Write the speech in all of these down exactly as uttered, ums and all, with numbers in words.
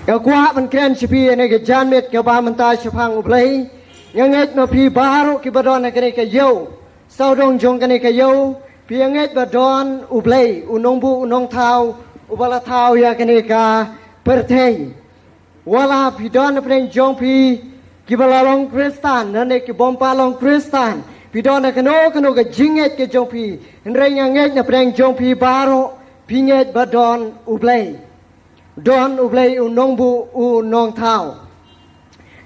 Nga kwah ban kren sha phi ïa kane ka janmiet kaba mynta shaphang U Blei. Nga ngeit ma phi baroh kiba don ha kane ka ïew, sawdong jong kane ka ïew, phi ngeit ba don U Blei, u nongbuh u nongthaw, uba la thaw ïa kane ka pyrthei. Wat la phi don hapdeng jong phi kiba la long Khristan, ne kibym pat long Khristan, phi don ha kano kano ka jingngeit ka jong phi, hynrei nga ngeit hapdeng jong phi baroh phi ngeit ba don U Blei. Don U Blei u nongbuh u nongthaw.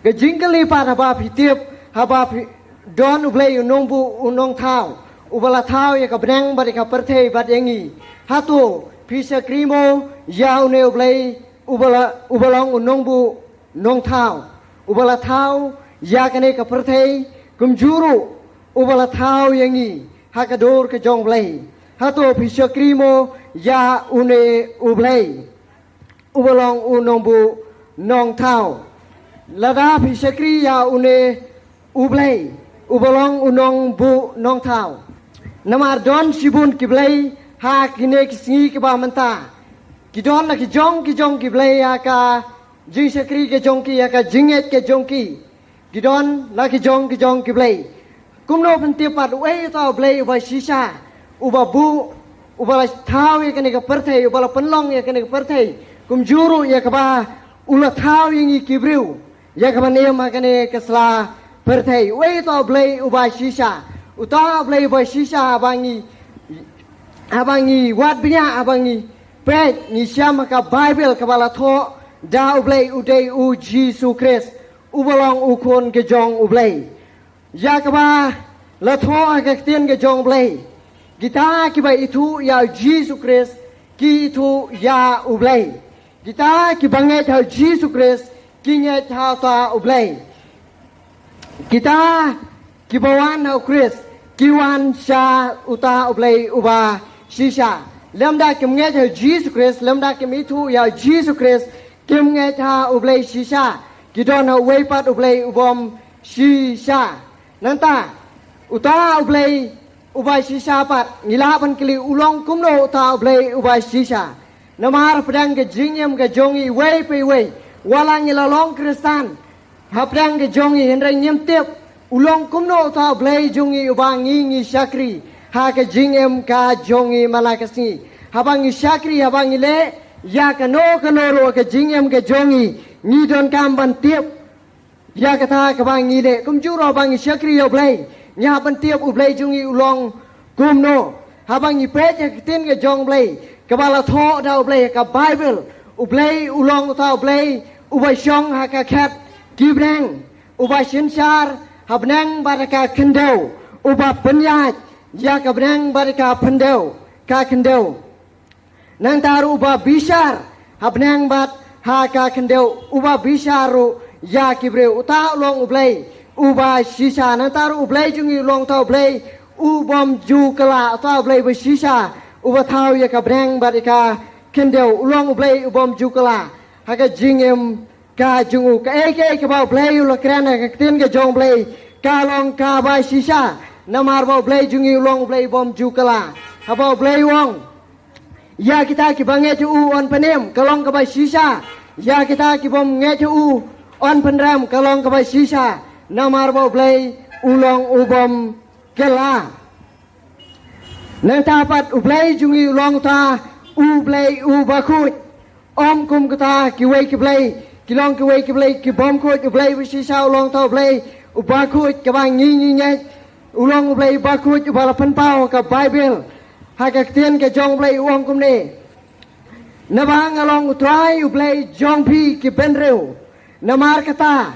Ka jingkylli pat, haba phi tip, haba phi, don U Blei u nongbuh u nongthaw, uba la thaw ïa ka bneng bad ïa ka pyrthei bad ïa ngi. Hato phi shakri mo ïa une U Blei uba la, uba long u nongbuh nongthaw, uba la thaw ïa kane ka pyrthei, kumjuh ruh uba la thaw ïa ngi ha ka dur ka jong U Blei? Hato phi shakri mo ïa une U Blei uba long u nongbuh nongthaw? Lada phi shakri ïa une U Blei uba long u nongbuh nongthaw. Namar don shibun ki blei ha kine ki sngi kiba mynta. Ki don la ki jong ki jong ki blei ha ka jingshakri ka jong ki, ha ka jingngeit ka jong ki. Ki don la ki jong ki jong ki blei. Kumno phin tip pat uei uta U Blei uba shisha, uba buh, uba la thaw ïa kane ka pyrthei, uba la pynlong ïa kane ka pyrthei, kumjuh ruh ïa kaba u la thaw ïa ngi ki briew ïa kaban im ha kane ka sla pyrthei? Uei uta U Blei uba shisha? Uta U Blei uba shisha, haba ngi, haba ngi wad bniah, haba ngi peit, ngi shem ha ka Baibl kaba la thoh da U Blei, u dei u Jisu Khrist uba long u Khun ka jong U Blei. Ïa kaba la thoh ha ka ktien ka jong U Blei, kita kiba ithuh ïa u Jisu Khrist ki ithuh ïa U Blei. Kita kiba ngeit ha u Jisu Khrist ki ngeit ha uta U Blei. Kita kiba wan ha u Khrist ki wan sha uta U Blei uba shisha. Lymda kim ngeit ha u Jisu Khrist, lymda kim ithuh ïa u Jisu Khrist, kim ngeit ha U Blei shisha. Ki don ha uwei pat U Blei ubym shisha. Nangta uta U Blei uba shisha pat, ngi lah ban kylli, u long kumno uta U Blei uba shisha? Namar hapdeng ka jingim ka jong ngi iwei pa iwei, wat la ngi la long Khristan, hapdeng ka jong ngi, hynrei ngim tip u long kumno uta U Blei jong ngi uba ngi, ngi shakri ha ka jingim ka jong ngi man la ka sngi. Haba ngi shakri, haba ngi leh ïa kano kano ruh ha ka jingim ka jong ngi, ngi donkam ban tip ïa kata kaba ngi leh. Kumjuh ruh haba ngi shakri ïa U Blei, ngi hap ban tip U Blei jong ngi u long kumno. Haba ngi peit ïa ka ktien ka jong U Blei kaba la thoh da U Blei ha ka Baibl, U Blei u long uta U Blei uba shong ha ka khet ki bneng, uba synshar ha bneng bad ha ka khyndew, uba pynïaid ïa ka bneng bad ka khyndew, ka khyndew. Nangta ruh uba bishar ha bneng bad ha ka khyndew, uba bishar ruh ïa ki briew. Uta u long U Blei uba shisha. Nangta ruh U Blei jong ngi u long uta U Blei ubym ju kylla, uta U Blei uba shisha, uba thaw ïa ka bneng bad ïa ka khyndew, u long U Blei ubym ju kylla. Ha ka jingim ka jong u, kaei kaei kaba U Blei u la kren ha ka ktien ka jong U Blei, ka long kaba shisha. Namar ba U Blei jong ngi u long U Blei ubym ju kylla. Haba U Blei u ong, ïa kita kiba ngeit ha u yn pynim, ka long kaba shisha. Ïa kita kibym ngeit ha u yn pynrem, ka long kaba shisha. Namar ba U Blei u long ubym kylla. Nangta pat U Blei jong ngi u long uta U Blei uba khuid. Ym kum kita kiwei ki blei, ki long kiwei ki blei kibym khuid. U Blei uba shisha u long uta U Blei uba khuid, kaba ngi, ngi ngeit. U long U Blei uba khuid uba la pynpaw ha ka Baibl ha ka ktien ka jong U Blei, u ong kumne: Naba nga long U Trai U Blei jong phi ki bynriew. Namar kata,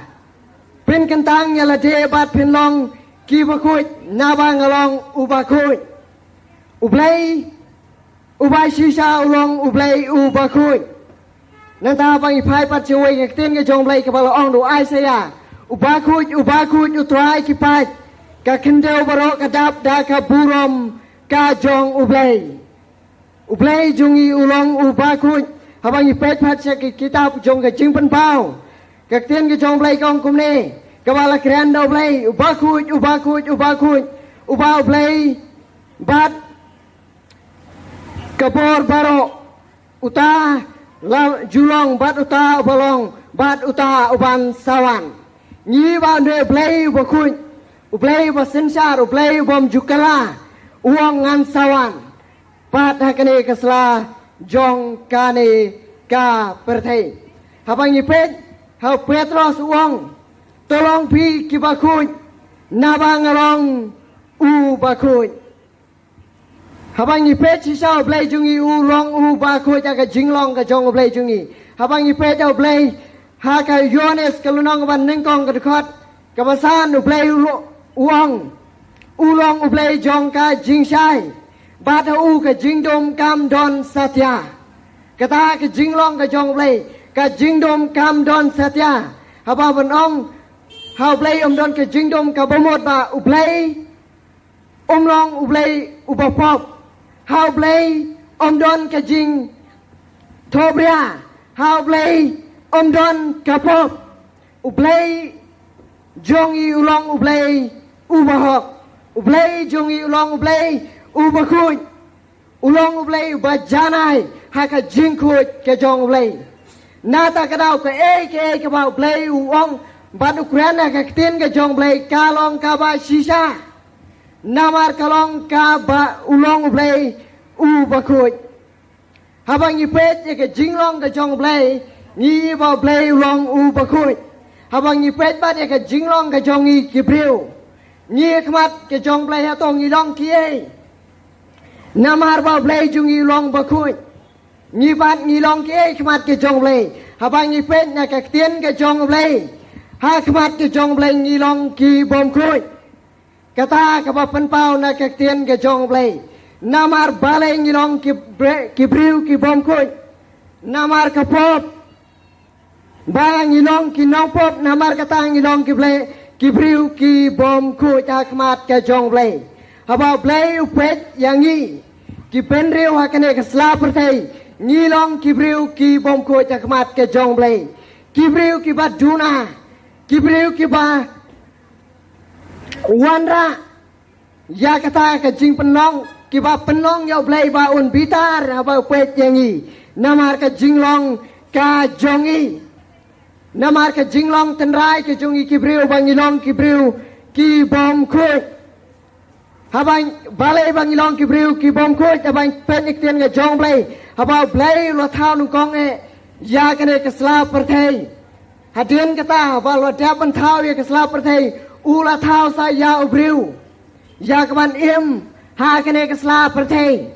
pynkyntang ïa lade bad phin long kiba khuid, naba nga long uba khuid. U Blei uba shisha u long U Blei uba khuid. Nangta ba ngi phai pat sha kawei ka ktien ka jong U Blei kaba la ong da u Isaiah: Uba khuid, uba khuid, U Trai ki paid, ka khyndew baroh ka dap da ka burom ka jong U Blei. U Blei jong ngi u long uba khuid. Haba ngi peit pat sha ki kitab jong ka Jingpynpaw, ka ktien ka jong U Blei ka ong kumne, kaba la kren da U Blei: Uba khuid, uba khuid, uba khuid, uba U Blei bad ka bor baroh, uta la ju long bad uta uba long bad uta uban sa wan. Ngi ba nde Blei uba khuid, u Blei uba synshar, u Blei ubym ju kylla, u ong ngan sa wan pat ha kane ka sla jong kane ka pyrthei. Haba ngi peit ha u Petros u ong, to long phi kiba khuid, naba nga long uba khuid. Haba ngi peit shisha u Blei jong ngi u long uba khuid ha ka jinglong ka jong u Blei jong ngi. Haba ngi peit u Blei ha ka Ïoannis ka lynnong ba nyngkong ka dkhot kaba san u Blei u lo-, u ong, u long u Blei jong ka jingshai, bad ha u ka jingdum kam don satia. Kata ka jinglong ka jong u Blei, ka jingdum kam don satia. Haba ban ong ha u Blei um don ka jingdum kaba mut ba u Blei um long u Blei uba pop. Ha u Blei um don ka jingthohbria. Ha u Blei um don ka pop. U Blei jong ngi u long u Blei uba hok. U Blei jong ngi u long u Blei uba khuid. U long u Blei uba janai ha ka jingkhuid ka jong u Blei. Nata ka daw kaei kaei kaba u Blei u ong bad u kren ha ka ktien ka jong u Blei ka long kaba shisha. Namar ka long kaba u long u Blei uba khuid. Haba ngi peit ïa ka jinglong ka jong u Blei, ngi ïohi ba u Blei u long uba khuid. Haba ngi peit bad ïa ka jinglong ka jong ngi ki briew, ngi ha khmat ka jong u Blei hato ngi long kiei? Namar ba u Blei jong ngi u long uba khuid. Ngi bad ngi long kiei ha khmat ka jong u Blei? Haba ngi peit na ka ktien ka jong u Blei, ha khmat ka jong u Blei ngi long kibym khuid. Kata kaba pynpaw na ka ktien ka jong u Blei. Namar balei ngi long ki bre-, ki briew kibym khuid? Namar ka pop. Ba ngi long ki nongpop, namar kata ngi long ki bre-, ki briew kibym khuid ha khmat ka jong u Blei. Haba u Blei u peit ïa ngi ki bynriew ha kane ka sla pyrthei, ngi long ki briew kibym khuid ha khmat ka jong u Blei. Ki briew kiba duna, ki briew kiba wanrah ïa kata ka jingpynlong, kiba pynlong ïa u Blei ba un bitar haba u peit ïa ngi. Namar ka jinglong ka jong ngi. Namar ka jinglong tynrai ka jong ngi ki briew ba ngi long ki briew kibym khuid. Haba balei ba ngi long ki briew kibym khuid, haba peit na ka ktien ka jong u Blei. Haba u Blei u la thaw nyngkong eh ïa kane ka sla pyrthei. Hadien kata haba u la dep ban thaw ïa ka sla pyrthei, u la thaw sa ïa u briew. Ïa kaban im ha kane ka sla pyrthei.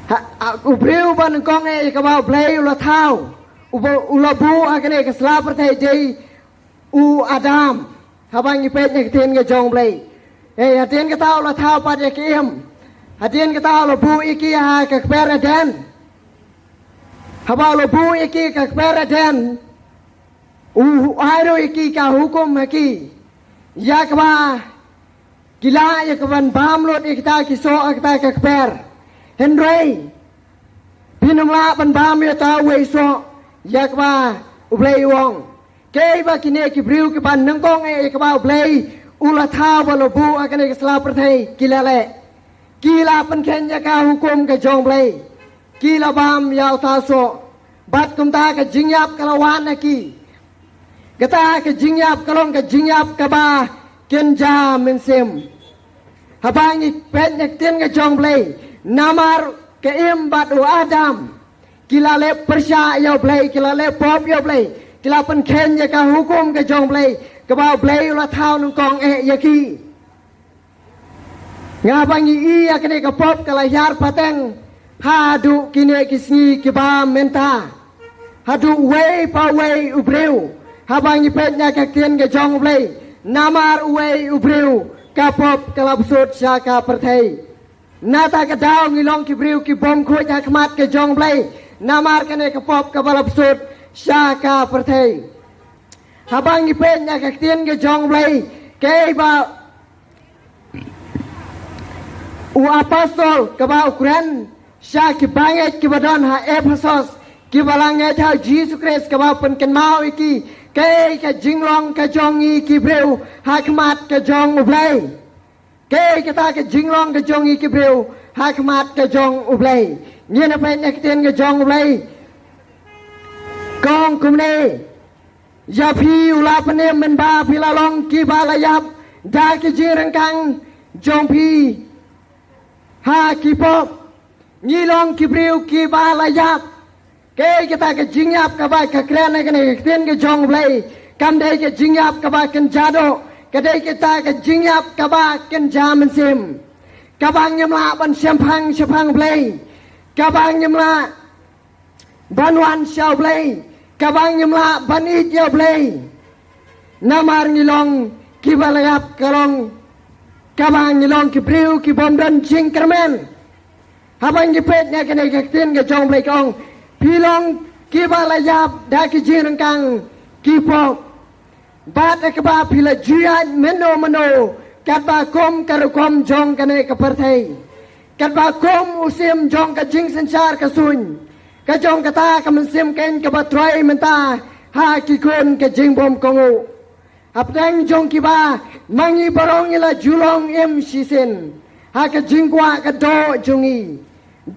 Ha, ha, u briew ba nyngkong eh ïa kaba u Blei u la thaw, uba u la buh ha kane ka sla pyrthei dei u Adam. Haba ngi peit na ka ktien ka jong u Blei. Eh, hadien kata u la thaw pat ïa ki im. Hadien kata u la buh ïa ki ha ka kper Eden. Haba u la buh ïa ki ha ka kper Eden, u ai ruh ïa ki ka hukum ha ki, ïa kaba ki lah ïa kaban bam lut ïa kita ki soh ha kata ka kper. Hynrei phin ym lah ban bam ïa uta uwei u soh, ïa kaba u Blei u ong. Kaei ba kine ki briew kiba nyngkong eh ïa kaba u Blei u la thaw ba la buh ha kane ka sla pyrthei ki la leh? Ki la pynkheiñ ïa ka hukum ka jong u Blei. Ki la bam ïa uta u soh. Bad kumta ka jingïap ka la wan ha ki. Kata ka jingïap ka long ka jingïap kaba kynja mynsiem. Haba ngi peit na ka ktien ka jong u Blei, namar ka im bad u Adam ki la leh pyrshah ïa u Blei, ki la leh pop ïa u Blei, ki la pynkheiñ ïa ka hukum ka jong u Blei, kaba u Blei u la thaw nyngkong eh ïa ki. Nga ba ngi i ïa kane ka pop ka la hiar pateng haduh kine ki sngi kiba mynta. Haduh uwei pa uwei u briew. Haba ngi peit na ka ktien ka jong u Blei, namar uwei u briew ka pop ka la bsut sha ka pyrthei. Nata ka daw ngi long ki briew kibym khuid ha khmat ka jong u Blei. Namar kane ka pop kaba la bsut sha ka pyrthei. Haba ngi peit na ka ktien ka jong u Blei, kaei ba u apostol kaba u kren sha ki bangeit kiba don ha Ephesos, kiba la ngeit ha u Jisu Khrist, kaba pynkynmaw ïa ki kaei ka jinglong ka jong ngi ki briew ha khmat ka jong u Blei. Kaei kata ka jinglong ka jong ngi ki briew ha khmat ka jong u Blei? Ngin ïa peit na ka ktien ka jong u Blei. kumne, ïa phi u la pynim mynba phi la long kiba la ïap da ki jingryngkang jong phi ha ki pop. Ngi long ki briew kiba la ïap. Kaei kata ka jingïap kaba ka kren ha kane ka ktien ka jong U Blei? Kam dei ka jingïap kaba kynja doh, ka dei kata ka jingïap kaba kynja mynsiem. Kaba ngim lah ban shemphang shaphang U Blei, kaba ngim lah ban wan sha U Blei, kaba ngim lah ban ïeit ïa U Blei. Namar ngi long kiba la ïap, ka long kaba ngi long ki briew ki bym don jingkyrmen. Haba ngi peit na kane ka ktien ka jong U Blei ka ong, phi long kiba la ïap da ki jingryngkang ki pop. Bad ha kaba phi la ju ïaid mynno mynno katba kum ka rukom jong kane ka pyrthei, katba kum u sim jong ka jingsynshar ka suiñ, ka jong kata ka mynsiem keiñ kaba trei mynta ha ki khun ka jingbymkohnguh. Hapdeng jong kiba ma ngi baroh ngi la ju long im shisien ha ka jingkwah ka doh jong ngi,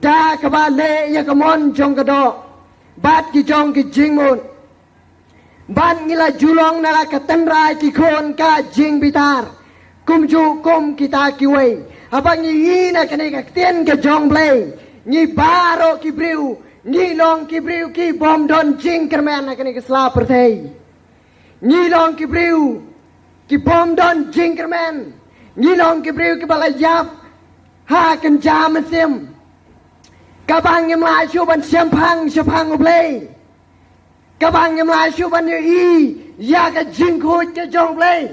da kaba leh ïa ka mon jong ka doh bad ki jong ki jingmut. Bad ngi la ju long na la ka tynrai ki khun ka jingbitar, kumjuh kum kita kiwei. Haba ngi ïohi na kane ka ktien ka jong U Blei, ngi baroh ki briew ngi long ki briew ki bym don jingkyrmen ha kane ka sla pyrthei. Ngi long ki briew ki bym don jingkyrmen. Ngi long ki briew kiba la ïap ha kynja mynsiem, kaba ngim lah shuh ban shemphang shaphang U Blei, kaba ngim lah shuh ban ïohi ïa ka jingkhuid ka jong U Blei,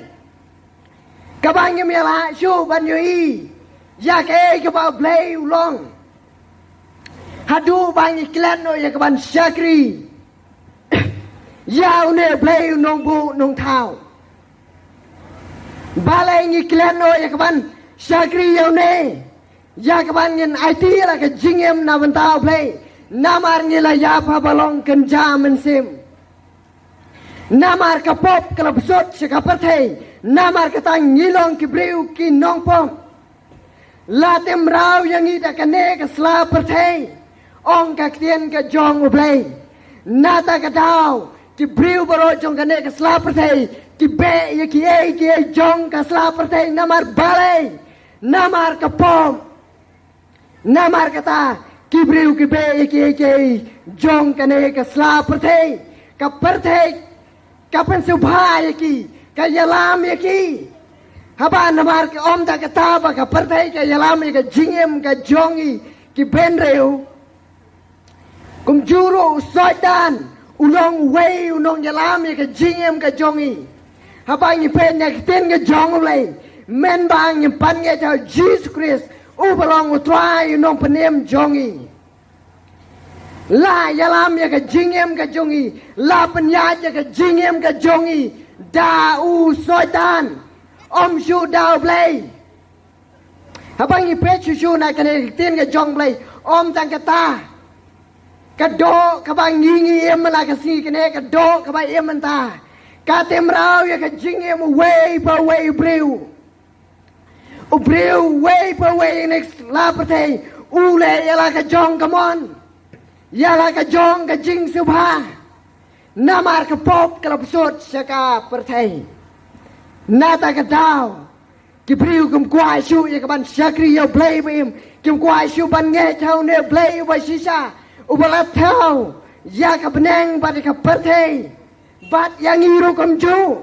kaba ngim ïa lah shuh ban ïohi ïa kaei kaba U Blei u long. Haduh ba ngi klet noh ïa ka ban shakri ïa une U Blei u nongbuh nongthaw. Balei ngi klet noh ïa ka ban shakri ïa une, ïa ka ban ngin aiti ïa la ka jingim na bynta U Blei? Namar ngi la ïap haba long kynja mynsiem. Namar ka pop ka la bsut sha ka pyrthei. Namar kata ngi long ki briew ki nongpop. La tim raw ïa ngi da kane ka sla pyrthei, ong ka ktien ka jong U Blei. Nata ka daw ki briew baroh jong kane ka sla pyrthei ki beh ïa kiei kiei jong ka sla pyrthei. Namar balei? Namar ka pop. Namar kata ki briew ki beh ïa kiei kiei jong kane ka sla pyrthei. Ka pyrthei ka pynsngewbha ïa ki, ka ïalam ïa ki. Haba namar ka, ym tang kata ba ka pyrthei ka ïalam ïa ka jingim ka jong ngi ki bynriew, kumjuh ruh u Soitan u long uwei u nongïalam ïa ka jingim ka jong ngi. Haba ngi peit na ka ktien ka jong U Blei, mynba ngim pat ngeit ha U Jisu Khrist uba long U Trai u Nongpynim jong ngi, la ïalam ïa ka jingim ka jong ngi, la pynïaid ïa ka jingim ka jong ngi da u Soitan, ym shuh da U Blei. Haba ngi peit shuh shuh na kane ka ktien ka jong U Blei, ym tang kata, ka doh kaba ngi ngi im mynta ka sngi, kane ka doh kaba im mynta, ka tim raw ïa ka jingim uwei pa uwei u briew. U briew uwei pa uwei ha kane ka sla pyrthei u leh ïa la ka jong ka mon, ïa la ka jong ka jingsngewbha. Namar ka pop ka la bsut sha ka pyrthei. Nata ka daw ki briew kim kwah shuh ïa ka ban shakri ïa U Blei ba im, kim kwah shuh ban ngeit ha une U Blei uba shisha, uba la thaw ïa ka bneng bad ïa ka pyrthei, bad ïa ngi ruh kumjuh.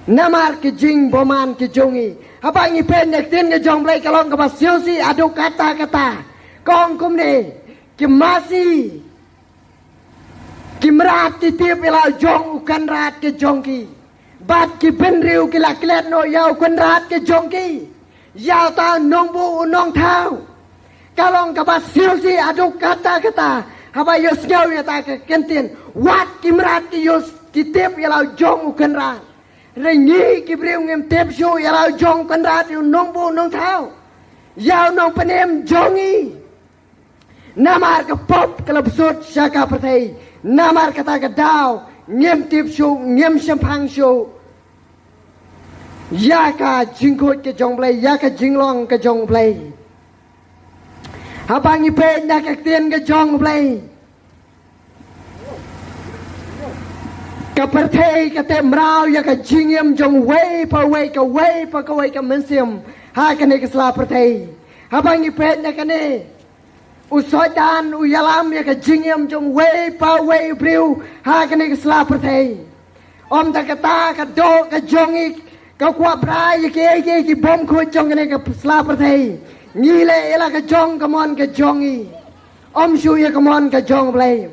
Namar ki jingbymman ki jong ngi. Haba ngi peit na ka ktien ka jong U Blei ka long kaba sngewsih haduh katta katta. Ka ong kumne, ki masi, ki mrad ki tip ïa la u jong u kynrad ka jong ki, bad ki bynriew ki la klet noh ïa u kynrad ka jong ki, ïa uta u nongbuh u nongthaw. Ka long kaba sngewsih haduh katta katta haba ïohsngew ïa kata ka kyntien, wat ki mrad ki ïohs-, ki tip ïa la u jong u kynrad. Hynrei ngi ki briew ngim tip shuh ïa la u jong u kynrad, ïa u nongbuh u nongthaw, ïa u nongpynim jong ngi. Namar ka pop ka la bsut sha ka pyrthei. Namar kata ka daw ngim tip shuh, ngim shemphang shuh ïa ka jingkhuid ka jong U Blei, ïa ka jinglong ka jong U Blei. Haba ngi peit na ka ktien ka jong U Blei, Ka pyrthei ka teh mraw ïa ka jingim jong uwei pa uwei, kawei pa kawei ka mynsiem ha kane ka sla pyrthei. Haba ngi peit na kane, u Soitan u ïalam ïa ka jingim jong uwei pa uwei u briew ha kane ka sla pyrthei. Ym tang kata, ka doh ka jong ngi ka kwah brai ïa kiei kiei ki bymkhuid jong kane ka sla pyrthei. Ngi leh ïa la ka jong ka mon ka jong ngi, ym shuh ïa ka mon ka jong U Blei.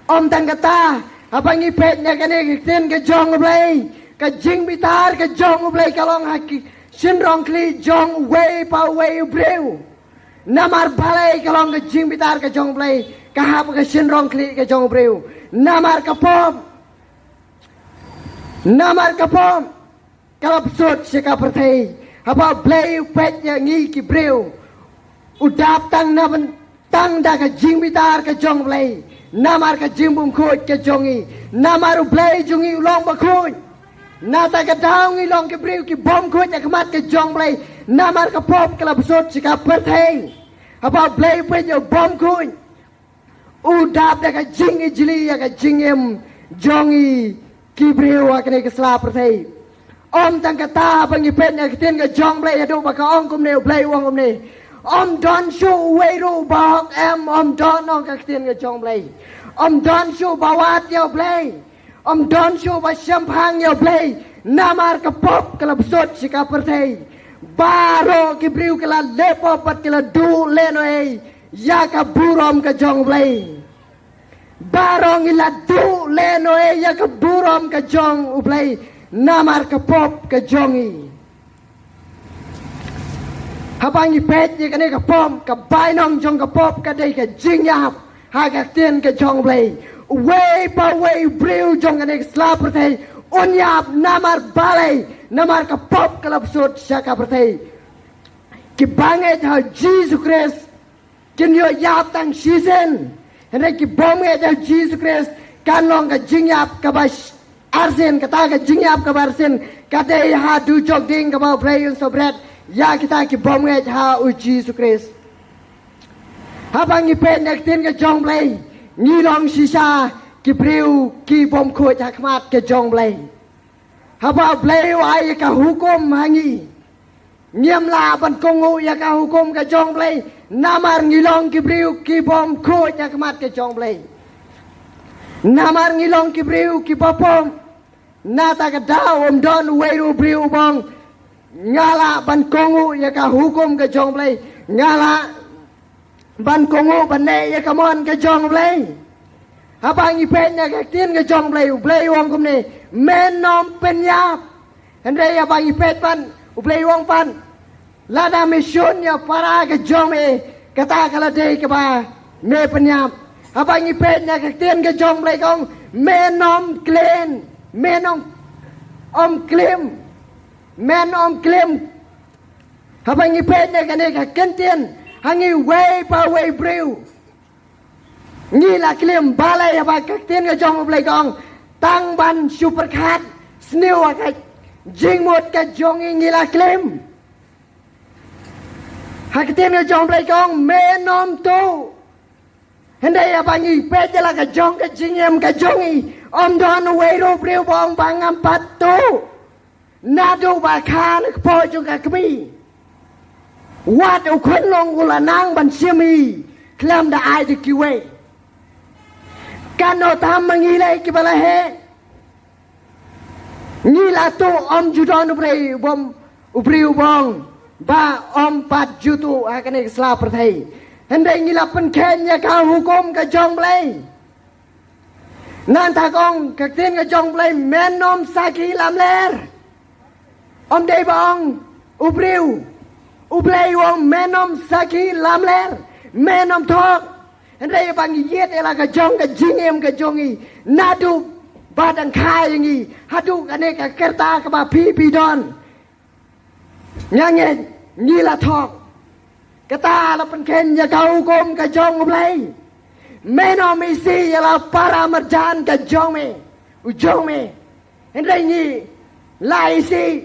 Ym tang kata, haba ngi peit na kane ka ktien ka jong U Blei, ka jingbitar ka jong U Blei ka long ha ki shynrong khlieh jong uwei pa uwei u briew. Namar balei ka long ka jingbitar ka jong U Blei ka hap ha ka shynrong khlieh ka jong u briew? Namar ka pop. Namar ka pop ka la bsut sha ka pyrthei. Haba U Blei u peit ïa ngi ki briew, u dap tang na ban, tang da ka jingbitar ka jong U Blei. Namar ka jingbymkhuid ka jong ngi, namar U Blei jong ngi u long bakhuid. Nangta ka daw ngi long ki briew ki bymkhuid ha khmat ka jong U Blei. Namar ka pop ka la bsut sha ka pyrthei. Haba U Blei u peit ïa u bymkhuid, u dap da ka jingijli ïa ka jingim jong ngi ki briew ha kane ka sla pyrthei. Ym tang kata, haba ngi peit na ka ktien ka jong U Blei, haduh ba ka ong kumne, U Blei u ong kumne: Ym don shuh uwei ruh ba hok em, ym don, ong ka ktien ka jong U Blei. Ym don shuh ba wad ïa U Blei. Ym don shuh ba shemphang ïa U Blei. Namar ka pop ka la bsut sha ka pyrthei. Baroh ki briew ki la leh pop bad ki la duh lehnohei ïa ka burom ka jong U Blei. Baroh ngi la duh lehnohei ïa ka burom ka jong U Blei namar ka pop ka jong ngi. Haba ngi peit ïa kane ka pop, ka bainong jong ka pop ka dei ka jingïap ha ka ktien ka jong U Blei. Uwei pa uwei u briew jong kane ka sla pyrthei un ïap. Namar balei? Namar ka pop ka la bsut sha ka pyrthei. Ki bangeit ha U Jisu Khrist kin ïoh ïap tang shisien. Hynrei ki bym ngeit ha U Jisu Khrist kan long ka jingïap kaba sh-, arsien. Kata ka jingïap kaba arsien ka dei ha dujok ding kaba U Blei un sa bret ïa kita ki bym ngeit ha U Jisu Khrist. Haba ngi peit na ka ktien ka jong U Blei, ngi long shisha ki briew ki bymkhuid ha khmat ka jong U Blei. Haba U Blei u ai ïa ka hukum ha ngi, ngim lah ban kohnguh ïa ka hukum ka jong U Blei, namar ngi long ki briew ki bymkhuid ha khmat ka jong U Blei. Namar ngi long ki briew kiba pop. Nangta ka daw ym don uwei ruh u briew uba ong, nga lah ban kohnguh ïa ka hukum ka jong U Blei, nga lah ban kohnguh ban leh ïa ka mon ka jong U Blei. Haba ngi peit na ka ktien ka jong U Blei, U Blei u ong kumne: Men ym pynïap. Hynrei haba ngi peit pat, U Blei u ong pat: Lada me shun ïa para ka jong me, kata ka la dei kaba me pynïap. Haba ngi peit na ka ktien ka jong U Blei ka ong: Men ym klim. Men ym, ym klim. Men ym klim. Haba ngi peit na kane ka kyntien, ha ngi uwei pa uwei u briew, ngi la klim. Balei? Haba ka ktien ka jong U Blei ka ong, tang ban shu pyrkhat sniew ha ka jingmut ka jong ngi, ngi la klim. Ha ka ktien ka jong U Blei ka ong, men ym tuh. Hynrei haba ngi peit ïa la ka jong ka jingim ka jong ngi, ym don uwei ruh u briew ba ong ba ngam pat tuh. Naduh ba kha na ka pop jong ka kmie, wat u khunlung u la nang ban shim hi khlem da ai da kiwei. Katno tam ma ngi lei kiba la heh. Ngi la tuh, ym ju don u briew, bym, u briew uba ong ba ym pat ju tuh ha kane ka sla pyrthei. Hynrei ngi la pynkheiñ ïa ka hukum ka jong U Blei. Nangta ka ong ka ktien ka jong U Blei, men ym sakhi lamler. Ym dei ba ong u briew, U Blei u ong men ym sakhi lamler, men ym thok. Hynrei ba ngi ïit ïa la ka jong ka jingim ka jong ngi, naduh ba dang kha ïa ngi haduh kane ka rta kaba phi phi don, nga ngeit ngi la thok. Kata la pynkheiñ ïa ka hukum ka jong U Blei. Men ym isih ïa la para marjan ka jong me, u jong me. Hynrei ngi la isih.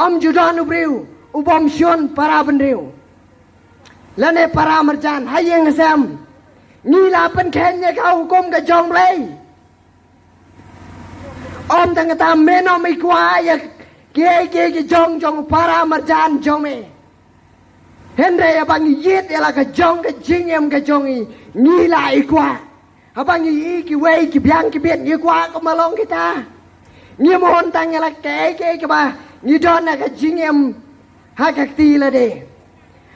Ym ju don u briew u bym shun para bynriew lane para marjan ha ïing ha sem. Ngi la pynkheiñ ïa ka hukum ka jong U Blei. Ym tang kata, men ym i kwah ïa kiei kiei ki jong jong para marjan jong me. Hynrei haba ngi ïit ïa la ka jong ka jingim ka jong i, ngi la i kwah. Haba ngi i kiwei ki biang ki bit, ngi kwah kumba long kita. Ngi mon tang ïa la kaei kaei kaba ngi don na ka jingim ha ka kti lade.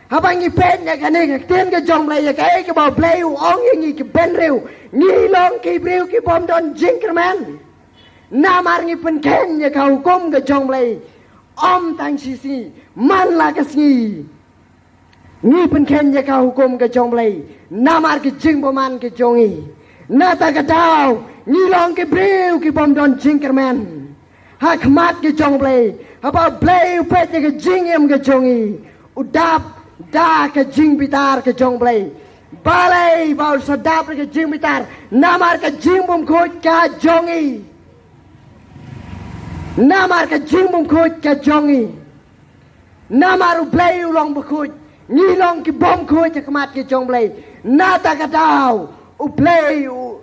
Haba ngi peit na kane ka ktien ka jong Blei, ïa kaei kaba Blei u ong ïa ngi ki bynriew, ngi long ki briew ki bym don jingkyrmen. Namar ngi pynkheiñ ïa ka hukum ka jong Blei ym tang shi sngi, man la ka sngi. Ngi pynkheiñ ïa ka hukum ka jong Blei namar ki jingbymman ki jong ngi. Nata ka daw ngi long ki briew ki bym don jingkyrmen ha khmat ki jong Blei. Haba Blei u peit ïa ka jingim ka jong ngi, u dap da ka jingbitar ka jong Blei. Balei ba u sa dap da ka jingbitar? Namar ka jingbymkhuid ka jong ngi. Namar ka jingbymkhuid ka jong ngi. Namar u Blei u long bakhuid, ngi long ki bymkhuid ha khmat ki jong Blei. Nata ka daw u Blei u,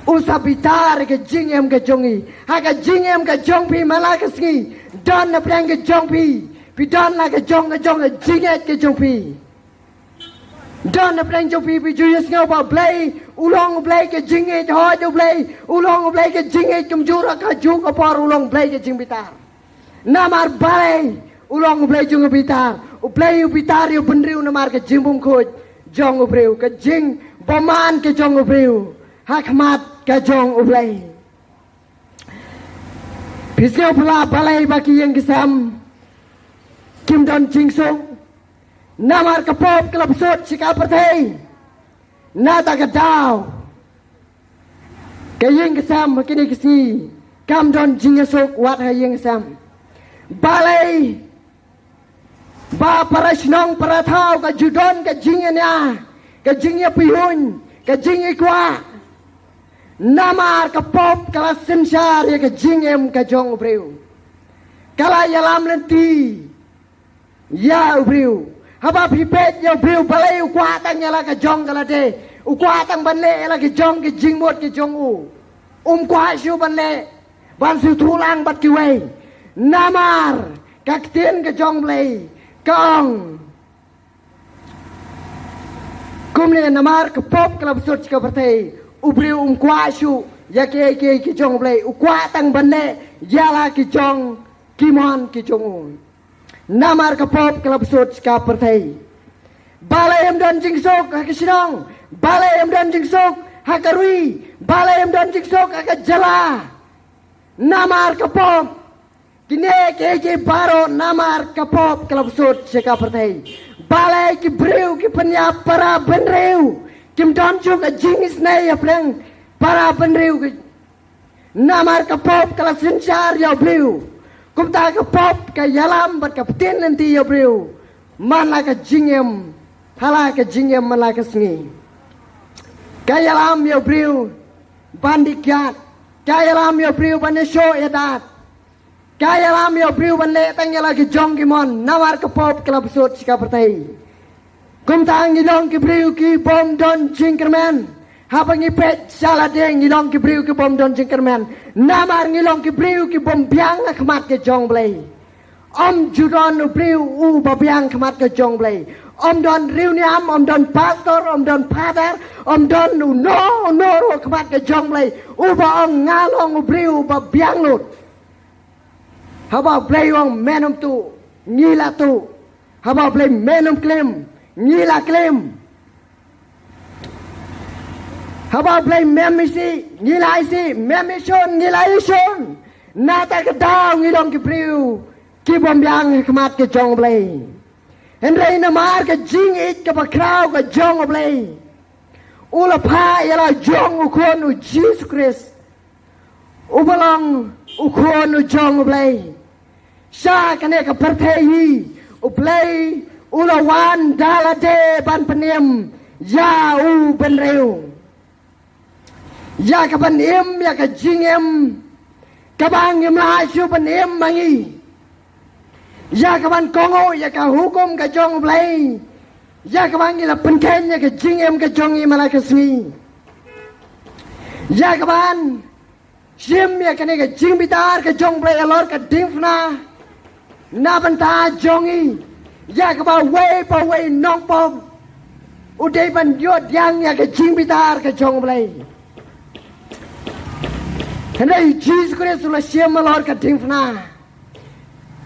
u sa bitar ka jingim ka jong ngi. Ha ka jingim ka jong phi man la ka sngi, don na pdeng ka jong phi, phi don la ka jong ka jong ka jingngeit ka jong phi. Don na pdeng jong phi, phi ju ïohsngew ba u Blei u long u Blei ka jingngeit hooid, u Blei u long u Blei ka jingngeit kumjuh, ha kajuh ka por u long u Blei ka jingbitar. Namar balei u long u Blei jong ka bitar? U Blei u bitar ïa u bynriew namar ka jingbymkhuid jong u briew, ka jingbymman ka jong u briew ha khmat ka jong u Blei. Phi sngew phi la balei ba ki ïing ki sem kim don jingsuk? Namar ka pop ka la bsut sha ka pyrthei. Nata ka daw ka ïing ka sem ha kine ki sngi kam don jingïasuk wat ha ïing ka sem. Balei ba para shnong para thaw ka ju don ka jingïania, ka jingïapyrshah, ka jingïakwah? Namar ka pop ka la synshar ïa ka jingim ka jong u briew. Ka la ïalam lynti ïa u briew. Haba phi peit ïa u briew, balei u kwah tang ïa la ka jong ka lade? U kwah tang ban leh ïa la ka jong ka jingmut ka jong u. Um kwah shuh ban leh ban sngewthuh lang bad kiwei. Namar ka ktien ka jong Blei ka ong kumne, namar ka pop ka la bsut sha ka pyrthei, u briew um kwah shuh ïa kiei kiei ki jong Blei, u kwah tang ban leh ïa la ki jong ki mon ki jong u. Namar ka pop ka la bsut sha ka pyrthei. Balei ym don jingsuk ha ka shnong? Balei ym don jingsuk ha ka ri? Balei ym don jingsuk ha ka jylla? Namar ka pop. Kine kiei kiei baroh namar ka pop ka la bsut sha ka pyrthei. Balei ki briew ki pynïap para bynriew? Kim don shuh ka jingisynei hapdeng para bynriew ki. Namar ka pop ka la synshar ïa u briew. Kumta ka pop ka ïalam bad ka btin lynti ïa u briew man la ka jingim ha la ka jingim man la ka sngi. Ka ïalam ïa u briew ban dih kiad. Ka ïalam ïa u briew ban ïashoh ïadat. Ka ïalam ïa u briew ban leh tang ïa la ki jong ki mon, namar ka pop ka la bsut sha ka pyrthei. Kumta ngi long ki briew ki bym don jingkyrmen. Haba ngi peit sha lade ngi long ki briew ki bym don jingkyrmen. Namar ngi long ki briew ki bym biang ha khmat ka jong Blei. Ym ju don u briew uba biang khmat ka jong Blei. Ym don riewniam, ym don pastor, ym don father, ym don uno uno ruh khmat ka jong Blei uba ong nga long u briew uba biang lut. Haba u Blei u ong men ym tuh, ngi la tuh. Haba u Blei men ym klim, ngi la klim. Haba u Blei mem isih, ngi la isih, mem ishun, ngi la ishun. Nata ka daw ngi long ki briew ki bym biang ha khmat ka jong u Blei. Hynrei namar ka jingïeit kaba khraw ka jong u Blei, u la phah ïa la jong u Khun u Jisu Khrist uba long u Khun u jong u Blei. Sha kane ka pyrthei hi u Blei u la wan da lade ban pynim ïa u bynriew. Ïa ka ban im ïa ka jingim kaba ngim lah shuh ban im ma ngi. Ïa ka ban kohnguh ïa ka hukum ka jong u Blei. Ïa ka ban ngi la pynkheiñ ïa ka jingim ka jong ngi man la ka sngi. Ïa ka ban Shim ïa kane ka jingbitar ka jong Blei halor ka diengphna. Na bynta jong i, ïa kaba uwei pa uwei nongpop u dei ban ïoh pdiang ïa ka jingbitar ka jong Blei. Hynrei Jisu Khrist u la shim halor ka diengphna.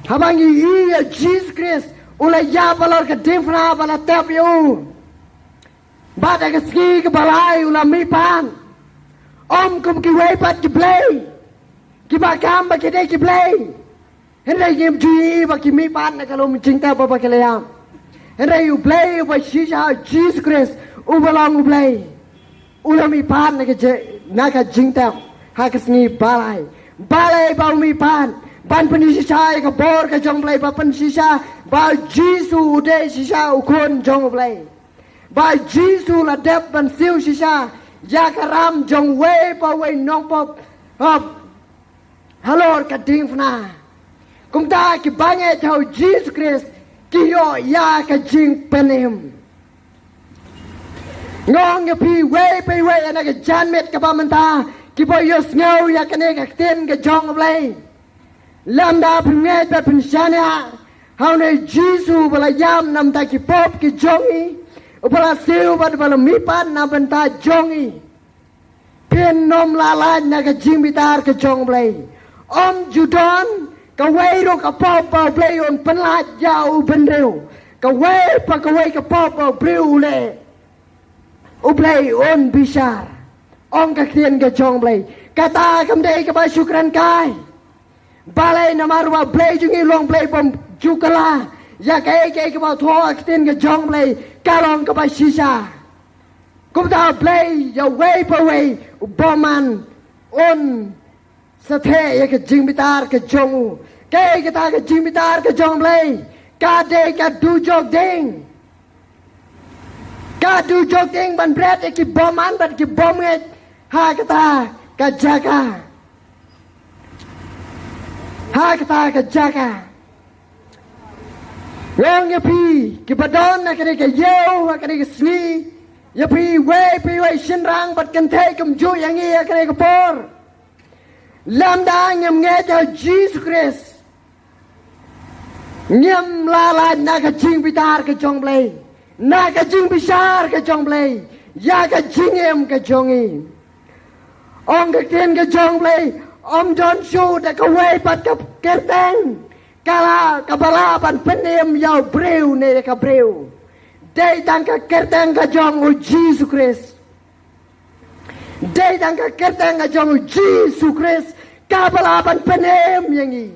Haba ngi ïohi ïa Jisu Khrist u la ïap halor ka diengphna ba la tep ïa u. Bad ha ka sngi kaba lai u la mihpat. Ym kum kiwei pat ki blei kiba kam ba ki dei ki blei. Hynrei ngim ju ïohi ba ki mihpat na ka lum jingtep ba ki la ïap. Hynrei U Blei uba shisha, Jisu Khrist uba long U Blei, u la mihpat na ka je-, na ka jingtep ha ka sngi ba lai. Balei ba u mihpat? Ban pynshisha ïa ka bor ka jong Blei, ban pynshisha ba Jisu u dei shisha u Khun jong U Blei. Ba Jisu la dep ban siew shisha ïa ka ram jong uwei pa uwei nongpop, hap, halor ka diengphna. Kumta kiba ngeit ha u Jisu Khrist ki ïoh ïa ka jingpynim. Nga ong ïa phi, uwei pa uwei na ka janmiet kaba mynta kiba ïohsngew ïa kane ka ktien ka jong U Blei, lymda phin ngeit bad phin shaniah ha une u Jisu uba la ïap na bynta ki pop ki jong i, uba la siew bad uba la mihpat na bynta jong i, phin ym lah lait na ka jingbitar ka jong U Blei. Ym ju don kawei ruh ka pop ba U Blei un pynlait ïa u bynriew. Kawei pa kawei ka pop ba u briew u leh, U Blei un bishar, ong ka ktien ka jong U Blei. Kata kam dei kaba shu kren kai. Balei? Namar ba Blei jong ngi u long Blei bym ju kylla ïa kaei kaei kaba thoh ha ka ktien ka jong U Blei, ka long kaba shisha. Kumta U Blei ïa uwei pa uwei u bymman un sa theh ïa ka jingbitar ka jong u. Kaei kata ka jingbitar ka jong U Blei? Ka dei ka dujok ding. Ka dujok ding ban bret ïa ki bymman bad ki bymngeit ha kata ka jaka. Ha kata ka jaka. Nga ong ïa phi kiba don ha kane ka ïew, ha kane ka sngi, ïa phi uwei pa uwei shynrang bad kynthei kumjuh ïa ngi ha kane ka por, lymda ngim ngeit ha u Jisu Khrist, ngim lah lait na ka jingbitar ka jong U Blei, na ka jingbishar ka jong U Blei ïa ka jingim ka jong ngi. Ong ka ktien ka jong U Blei, ym don shuh da kawei pat ka kyrteng ka la, kaba lah ban pynim ïa u briew ne ïa ka briew. Dei tang ka kyrteng ka jong u Jisu Khrist. Dei tang ka kyrteng ka jong u Jisu Khrist kaba lah ban pynim ïa ngi.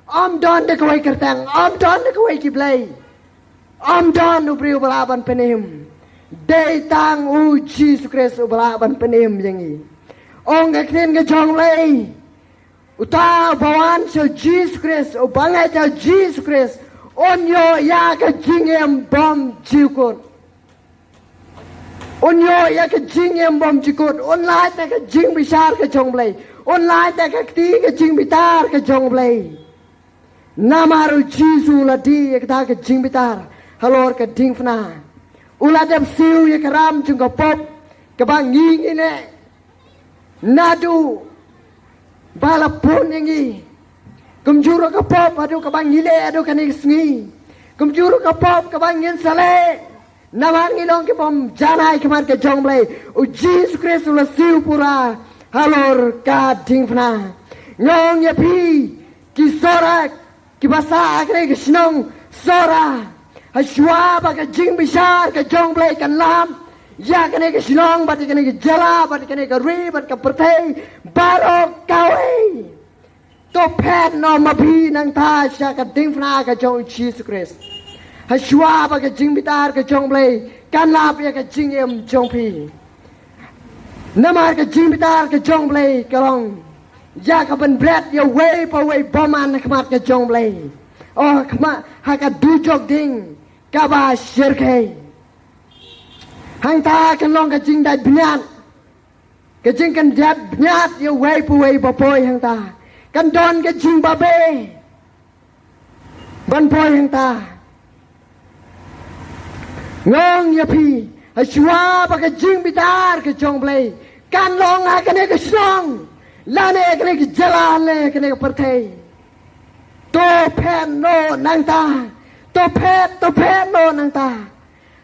Ym don da kawei kyrteng, ym don da kawei ki blei. Ym don u briew uba lah ban pynim. Dei tang u Jisu Khrist uba lah ban pynim ïa ngi. Ong ka ktien ka jong U Blei, uta uba wan sha u Jisu Khrist, uba ngeit ha u Jisu Khrist, un ïoh ïa ka jingim bymjukut. Un ïoh ïa ka jingim bymjukut, un lait na ka jingbishar ka jong U Blei, un lait na ka kti ka jingbitar ka jong U Blei. Namar u Jisu u la dih ïa kata ka jingbitar halor ka diengphna. U la dep siew ïa ka ram jong ka pop kaba ngi ngi leh naduh ba la pun ïa ngi. Kumjuh ruh ka pop haduh kaba ngi leh haduh kane ka sngi. Kumjuh ruh ka pop kaba ngin sa leh namar ngi long ki bym janai khmat ka jong U Blei. U Jisu Khrist u la siew pura halor ka diengphna. Nga ong ïa phi, ki Sohra kiba sah ha kane ka shnong Sohra, hashwa ba ka jingbishar ka jong U Blei kan lap ïa kane ka shnong bad ïa kane ka jylla bad ïa kane ka ri bad ka pyrthei baroh kawei, to phet noh ma phi nangta sha ka diengphna ka jong u Jisu Khrist. Hashwa ba ka jingbitar ka jong U Blei kan lap ïa ka jingim jong phi. Namar ka jingbitar ka jong U Blei ka long ïa ka ban bret ïa uwei pa uwei bymman ha khmat ka jong U Blei. O, ha khmat, ha ka dujok ding kaba shyrkhei. Hangta kan long ka jingdait bniat, ka jingkyndit bniat ïa uwei pa uwei ba poi hangta. Kan don ka jingbabe ban poi hangta. Nga ong ïa phi, hashwa ba ka jingbitar ka jong U Blei kan long ha kane ka shnong, Lane kane ka jylla, lane kane ka pyrthei. To phet noh nangta. To phet, to phet noh nangta.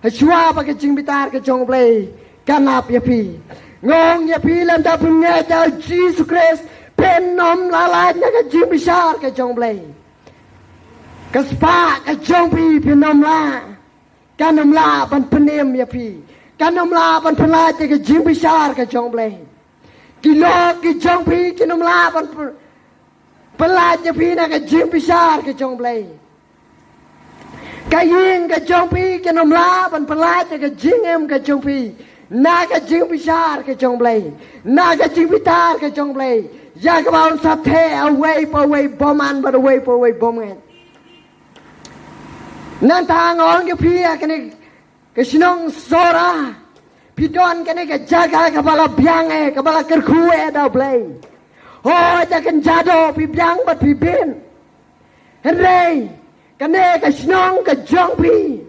Hashwa ba ka jingbitar ka jong U Blei kan ap ïa phi. Nga ong ïa phi, lada phim ngeit ïa U Jisu Khrist, phin ym lah lait na ka jingbishar ka jong U Blei. Ka spah ka jong phi phin ym lah. Kan ym lah ban pynim ïa phi. Kan ym lah ban pynlait ïa ka jingbishar ka jong U Blei. Ki lok ki jong phi kin ym lah ban pyn-, pynlait ïa phi na ka jingbishar ka jong U Blei. Ka ïing ka jong phi kin ym lah ban pynlait ïa ka jingim ka jong phi na ka jingbishar ka jong U Blei, na ka jingbitar ka jong U Blei, ïa kaba un sa theh ha uwei pa uwei u bymman bad uwei pa uwei u bymngeit. Nangta nga ong ïa phi, ha kane ka shnong Sohra, phi don kane ka jaka kaba la biang eh, kaba la kyrkhu eh da U Blei. Hooid, ha kane ka jaka phi biang bad phi bit. Hynrei kane ka shnong ka jong phi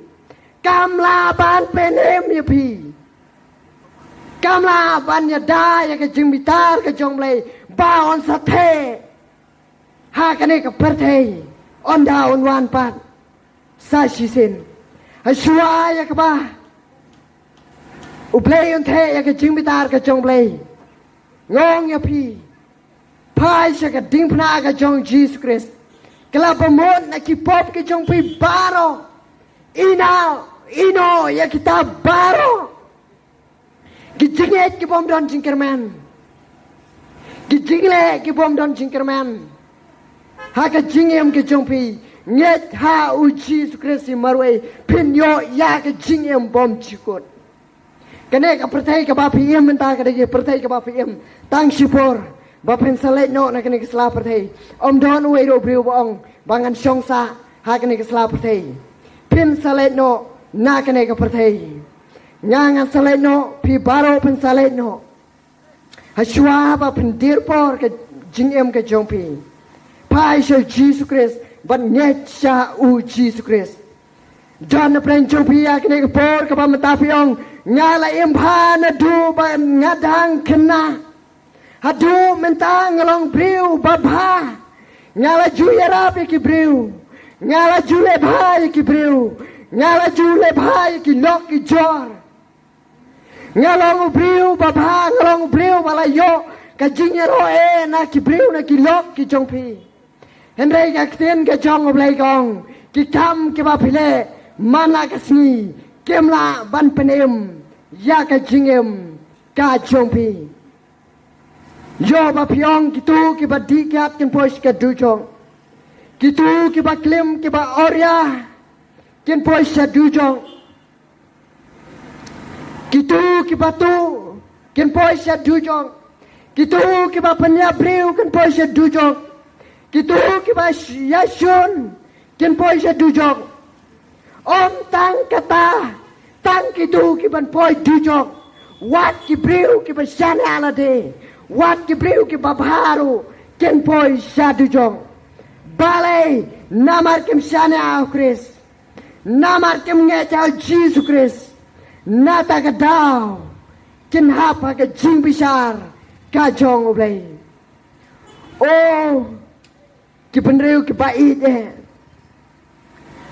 kam lah ban pynim ïa phi. Kam lah ban ïada ïa ka jingbitar ka jong U Blei ba un sa theh ha kane ka pyrthei, ynda un wan pat sa shisien. Hashwa ïa kaba U Blei un theh ïa ka jingbitar ka jong U Blei, nga ong ïa phi, phai sha ka diengphna ka jong U Jisu Khrist. Ka la bamut na ki pop ka jong phi baroh. Ïehnoh, ïehnoh ïa kita baroh. Ki jingngeit ki bym don jingkyrmen. Ki jingleh ki bym don jingkyrmen. Ha ka jingim ka jong phi, ngeit ha U Jisu Khrist hi marwei, phin ïoh ïa ka jingim bymjukut. Kane ka pyrthei kaba phi im mynta, ka dei ka pyrthei kaba phi im tang shipor, ba phin sa leit noh na kane ka sla pyrthei. Ym don uwei ruh u briew ba ong ba ngan shong sah ha kane ka sla pyrthei. Phin sa leit noh na kane ka pyrthei. Nga ngan sa leit noh, phi baroh phin sa leit noh. Hashwa ba phin dier por ka jingim ka jong phi, phai sha U Jisu Khrist bad ngeit sha U Jisu Khrist. Jan na pdeng jong phi ha kane ka por kaba mynta phi ong, nga la im bha naduh ba nga dang khynnah. Haduh mynta nga long briew babha. Nga la ju ïarap ïa ki briew. Nga la ju leh bha ïa ki briew. Nga la ju leh bha ïa ki lok ki jor. Nga long u briew babha, nga long u briew ba la ïoh ka jingïaroh eh na ki briew, na ki lok ki jong phi. Hynrei ka ktien ka jong U Blei ka ong, ki kam kiba phi leh man la ka sngi kim lah ban pynim ïa ka jingim ka jong phi. Ïoh ba phi ong, kito kiba dih kiad kin poi sha ka dujok. Kito kiba klim kiba awria kin poi sha dujok. Kito kiba tuh kin poi sha dujok. Kito kiba pynïap briew kin poi sha dujok. Kito kiba sh-, ïashun kin poi sha dujok. Ym tang kata, tang kito kiban poi dujok, wat ki briew kiba shaniah lade, wat ki briew kiba bha ruh kin poi sha dujok. Balei? Namar kim shaniah ha U Khrist. Namar kim ngeit ha U Jisu Khrist. Nangta ka daw kin hap ha ka jingbishar ka jong U Blei. O ki bynriew kiba ïeit eh,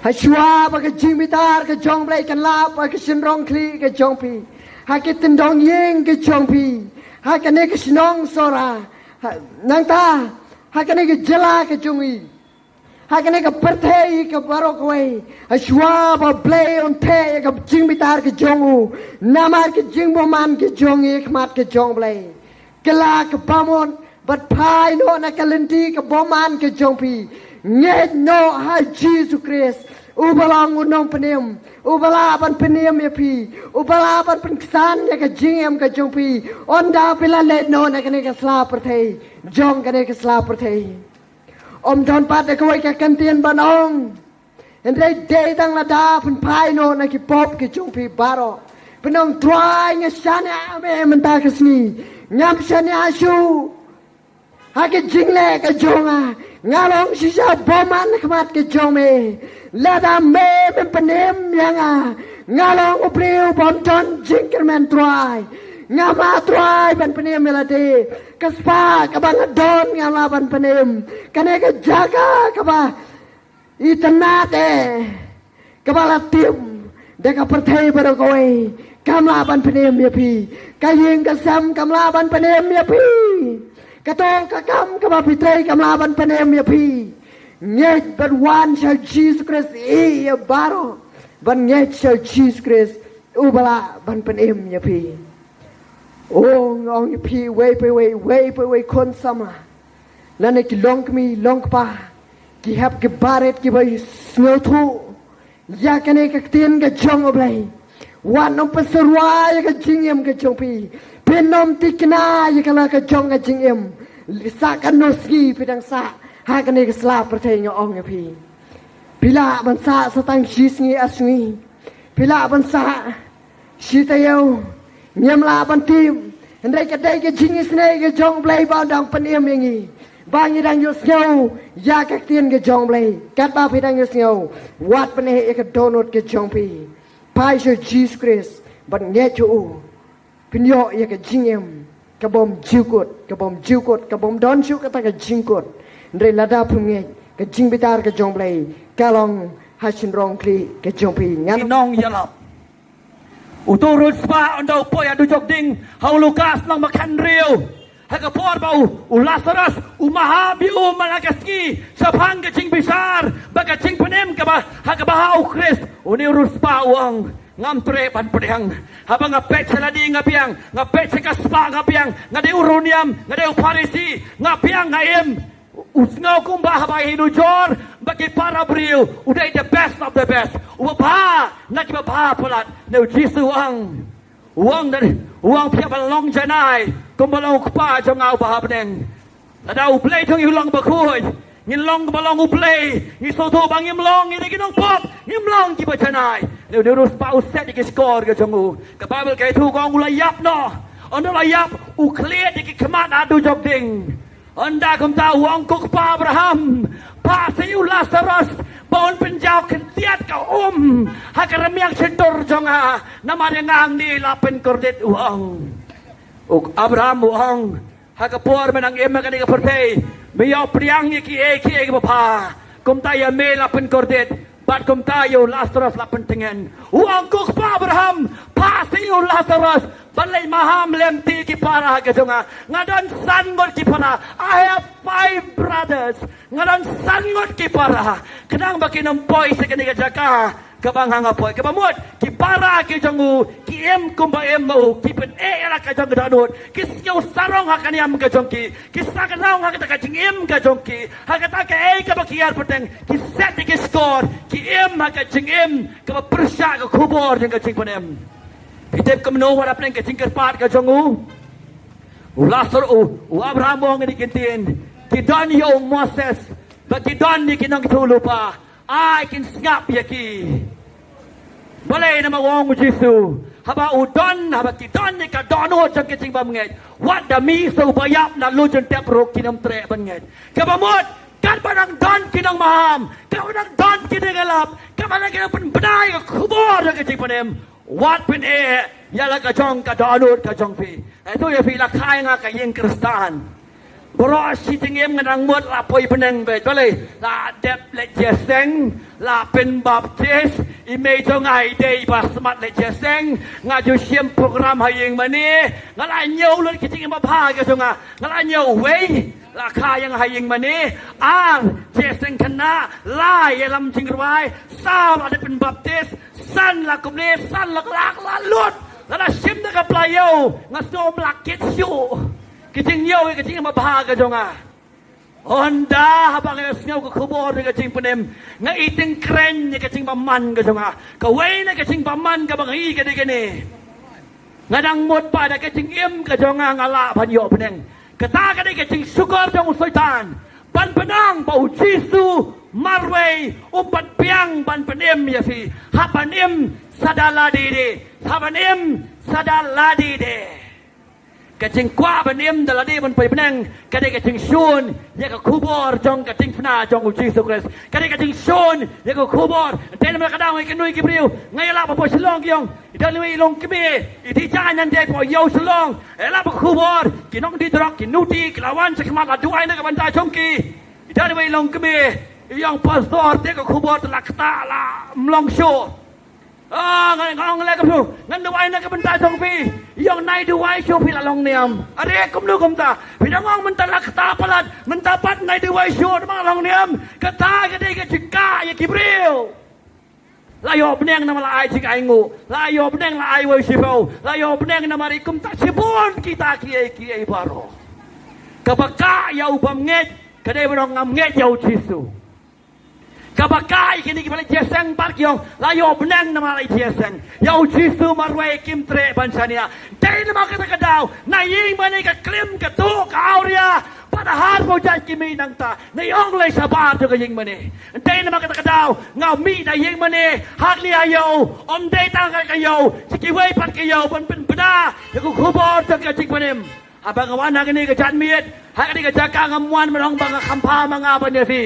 hashwa ba ka jingbitar ka jong U Blei kan lap ha ka shynrong khlieh ka jong phi, ha ki tyndong ïing ka jong phi, ha kane ka shnong Sohra, ha, nangta ha kane ka jylla ka jong i, ha kane ka pyrthei ka baroh kawei, hashwa ba U Blei un theh ïa ka jingbitar ka jong u, namar ka jingbymman ka jong i ha khmat ka jong U Blei ka la ka bamut. Bad phai noh na ka lynti ka bymman ka jong phi. Ngeit noh ha Jisu Khrist, uba long u nongpynim, uba lah ban pynim ïa phi, uba lah ban pynksan ïa ka jingim ka jong phi, ynda phi la leit noh na kane ka sla pyrthei jong kane ka sla pyrthei. Ym don pat da kawei ka kyntien ban ong. Hynrei dei tang lada phin phai noh na ki pop ki jong phi baroh, phin ong, Trai, nga shaniah ïa me mynta ka sngi. Ngam shaniah shuh ha ka jingleh ka jong nga. Nga long shisha bymman ha khmat ka jong me. Lada me mem pynim ïa nga, nga long u briew bym don jingkyrmen, Trai. Ngam lah trai ban pynim ïa lade. Ka spah kaba nga don ngam lah ban pynim. Kane ka jaka kaba itynnad eh, kaba la tim da ka pyrthei baroh kawei, kam lah ban pynim ïa phi. Ka ïing ka sem kam lah ban pynim ïa phi. Kato ka kam kaba phi trei kam lah ban pynim ïa phi. Ngeit ban wan sha Jisu Khrist, ïa baroh ban ngeit sha Jisu Khrist, uba lah ban pynim ïa phi. O, nga ong ïa phi, wei pa wei, wei pa wei khun samla, lane ki longkmie longkpa, ki hep ki barit kiba sngewthuh ïa kane ka ktien ka jong U Blei. Wat nym pynsyrwa ïa ka jingim ka jong phi. Phin nym thikna ïa ka la ka jong ka jingim. Sa katno sngi phi dang sah ha kane ka sla pyrthei, nga ong ïa phi. Phi lah ban sah sa tang shi sngi ar sngi. Phi lah ban sah shi taïew. Ngim lah ban tip. Hynrei ka dei ka jingisynei ka jong U Blei ba dang pynim ïa ngi, ba ngi dang ïohsngew ïa ka ktien ka jong U Blei. Katba phi dang ïohsngew, wat pyneh ïa ka dohnud ka jong phi. Phai sha Jisu Khrist bad ngeit ha u. Phin ïoh ïa ka jingim ka bym jukut, ka bym jukut, ka bym don shuh kata ka jingkut. Hynrei lada phim ngeit, ka jingbitar ka jong U Blei ka long ha shynrong khlieh ka jong phi. Ngan nongïalap. Uto u riewspah ynda u poi ha dujok ding, ha u Lukas lynnong ba khathynriew. Ha ka por ba u, u Lasarus u maham ïa u man la ka sngi shaphang ka jingbishar bad ka jingpynim kaba ha kaba hap u Khrist. Une u riewspah u ong, ngam treh ban pdiang. Haba nga peit sha lade nga biang, nga peit sha ka spah nga biang, nga dei u riewniam, nga dei u Pharisi, nga biang, nga im. U sngew kumba haba i nujor bad ki para briew u dei the best of the best, uba bha na kiba bha palat. Ne u Jisu u ong, u ong, u ong, phi hap ban long janai kumba long u Kpa jong nga uba ha bneng. Lada U Blei jong ngi u long bakhuid, ngin long kumba long U Blei. Ngi sngewthuh ba ngim long ngi dei ki nongpop, ngim long kiba janai. Ne u riewspah u set ïa ki shkor ka jong u. Ka Baibl ka ïathuh ka ong u la ïap noh. Ynda u la ïap u khlieh ïa ki khmat ha dujok ding. Ynda kumta u ong, ko Kpa Abraham, phah sha u Lasarus ba un pynjaw khyndiat ka um ha ka rmiang shyntur jong nga, namar ïa nga hangne la pynkordit, u ong. U Abraham u ong, ha ka por me nang im ha kane ka pyrthei me ïoh pdiang ïa kiei kiei kiba bha. Kumta ïa me la pynkordit. Bad kumta ïa u Lasarus la pyntngen. U ong, ko Kpa Abraham, phah sha u Lasarus ban leit maham lem ti ki para ka jong nga. Nga don san ngut ki para. I have five brothers. Nga don san ngut ki para. Khnang ba kin ym poi sha kane ka jaka kaba nga nga poi. Kaba mut ki para ki jong u ki im kumba im ma u, ki pyneh ïa la ka jong ka dohnud, ki sngew sarong ha ka niam ka jong ki, ki sakhnong ha kata ka jingim ka jong ki, ha kata kaei kaba ki ïar pateng, ki set ïa ki shkor, ki im ha ka jingim kaba pyrshah ka khubor jong ka jingpynim. Phi tip kumno wat hapdeng ka jingkyrpad ka jong u? U Lasarus, u, u Abraham u ong ïa ki ktien, ki don ïa u Moses bad ki don ïa ki nongïathuhlypa. Ai kin sngap ïa ki. Balei? Namar u ong u Jisu, haba u don, haba ki don ïa ka dohnud jong ka jingbymngeit, wat da mih sa uba ïap na la u jingtep ruh kin ym treh ban ngeit. Kaba mut katba dang don ki nongmaham, katba dang don ki nongïalap, katba dang ki nongpynbna ïa ka khubor jong ka jingpynim, wat pyneh ïa la ka jong ka dohnud ka jong phi. Ïathuh ïa phi, la kha ïa nga ka ïing Khristan. Baroh shi jingim nga dang mut la poi bneng beit. Balei? La dep leit jingïaseng, la pynbaptis. I mei jong nga i dei ba smat leit jingïaseng. Nga ju shim program ha ïing mane. Nga la ñiew lut ki jingim babha ka jong nga. Nga la ñiew, wei, la kha ïa nga ha ïing mane. Ar, jingïaseng khynnah. Lai, ïalam jingrwai. Saw, la dep pynbaptis. San, la kumne. San, la, la, la lut. Lada shim da ka pla ïew, nga sngew ym lah kit shuh. Ka jingñiew ïa ka jingim babha ka jong nga. Ynda haba nga sngew ka khubor ïa ka jingpynim, nga i tyngkreiñ ïa ka jingbymman ka jong nga. Kawei na ka jingbymman kaba nga i ka dei kane. Nga dang mut ba da ka jingim ka jong nga nga lah ban ïoh bneng. Kata ka dei ka jingshukor jong u Soitan. Ban pynang ba u Jisu marwei um pat biang ban pynim ïa phi. Hap ban im sa da lade de. Hap ban im sa da lade de. Ka jingkwah ban im da lade ban poi bneng ka dei ka jingshun ïa ka khubor jong ka diengphna jong u Jisu Khrist. Ka dei ka jingshun ïa ka khubor. Te namar kata ngi kynduh ki briew, nga ïalap hapoh Shillong ki ong, i don iwei i long kmie, i dih jaiñ nangta hapoh ïew Shillong. Ïalap ka khubor, ki nongdih drok, ki nuti, ki la wan shakhmat, la duwai na ka bynta jong ki. I don iwei i long kmie, i ong, pastor, te ka khubor te la ktah, la mlong shuh. Ah, ngan, ngan ong leh kumno, ngan duwai na ka bynta jong phi. I ong, nai duwai shuh, phi la long niam. Are kumno kumta? Phi dang ong mynta la ktah palat, mynta pat nai duwai shuh, namar long niam. Kata ka dei ka jingkah ïa ki briew. La ïoh bneng namar la ai jingainguh, la ïoh bneng la ai wei shiphew, la ïoh bneng namar i kumta shibun kita kiei kiei baroh. Kaba kah ïa u bym ngeit ka dei ban ong ngam ngeit ïa u Jisu. Kaba kah ïa kine kiba la ïaseng pat ki ong la ïoh bneng namar la ïaseng ïa u Jisu, marwei kim treh ban shaniah. Dei namar kata ka daw na ïing mane ka klim ka tuh ka awria, bad ha arphew jait ki mih nangta na ïong lei shabar jong ka ïing mane. Dei namar kata ka daw nga mih na ïing mane ha kane ka ïew, ym dei tang ha ka ïew, sha kiwei pat ki ïew ban pynbna ïa ka khubor jong ka jingpynim. Haba nga wan ha kane ka janmiet, ha kane ka jaka, ngam wan ban ong ba nga kham pha ma nga ban ïa phi.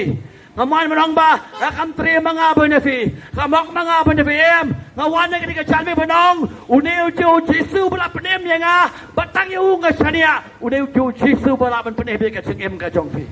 Ngam wan ban ong ba nga kham treh ma nga ban ïa phi, kham hok ma nga ban ïa phi, em. Nga wan ha kane ka janmiet ban ong une u Jisu ba la pynim ïa nga, ba tang ïa u nga shaniah. Une u Jisu ba lah ban pynim ïa ka jingim ka jong phi.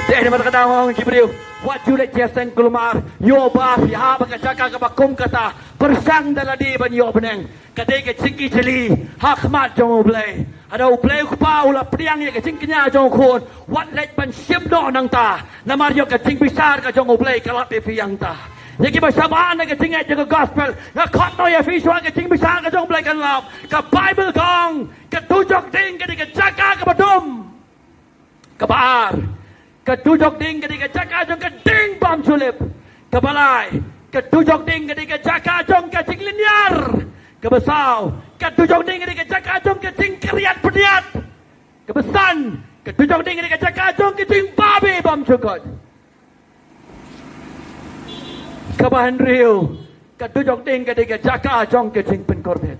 Te namar kata nga ong ki briew, wat ju leit ïaseng kulmar. Ïoh ba phi hap ha ka jaka kaba kum kata, pyrshang da lade ban ïoh bneng. Ka dei ka jingijli ha khmat jong U Blei. Haba U Blei U Kpa u la pdiang ïa ka jingkñia jong U Khun, wat leit ban shim noh nangta. Namar ïoh ka jingbishar ka jong U Blei ka lap ïa phi hangta. Ïa kiba shabar na ka jingngeit jong ka gospel, nga khot noh ïa phi shuwa, ka jingbishar ka jong U Blei kan lap. Ka Baibl ka ong ka dujok ding ka dei ka jaka kaba dum. Kaba ar, ka dujok ding ka dei ka jaka jong ka ding bymjulip. Kaba lai, ka dujok ding ka dei ka jaka jong ka jinglynñiar. Kaba saw, ka dujok ding ka dei ka jaka jong ka jingkriat pynïat. Kaba san, ka dujok ding ka dei ka jaka jong ka jingbabe bymjukut. Kaba hynriew, ka dujok ding ka dei ka jaka jong ka jingpynkhuid.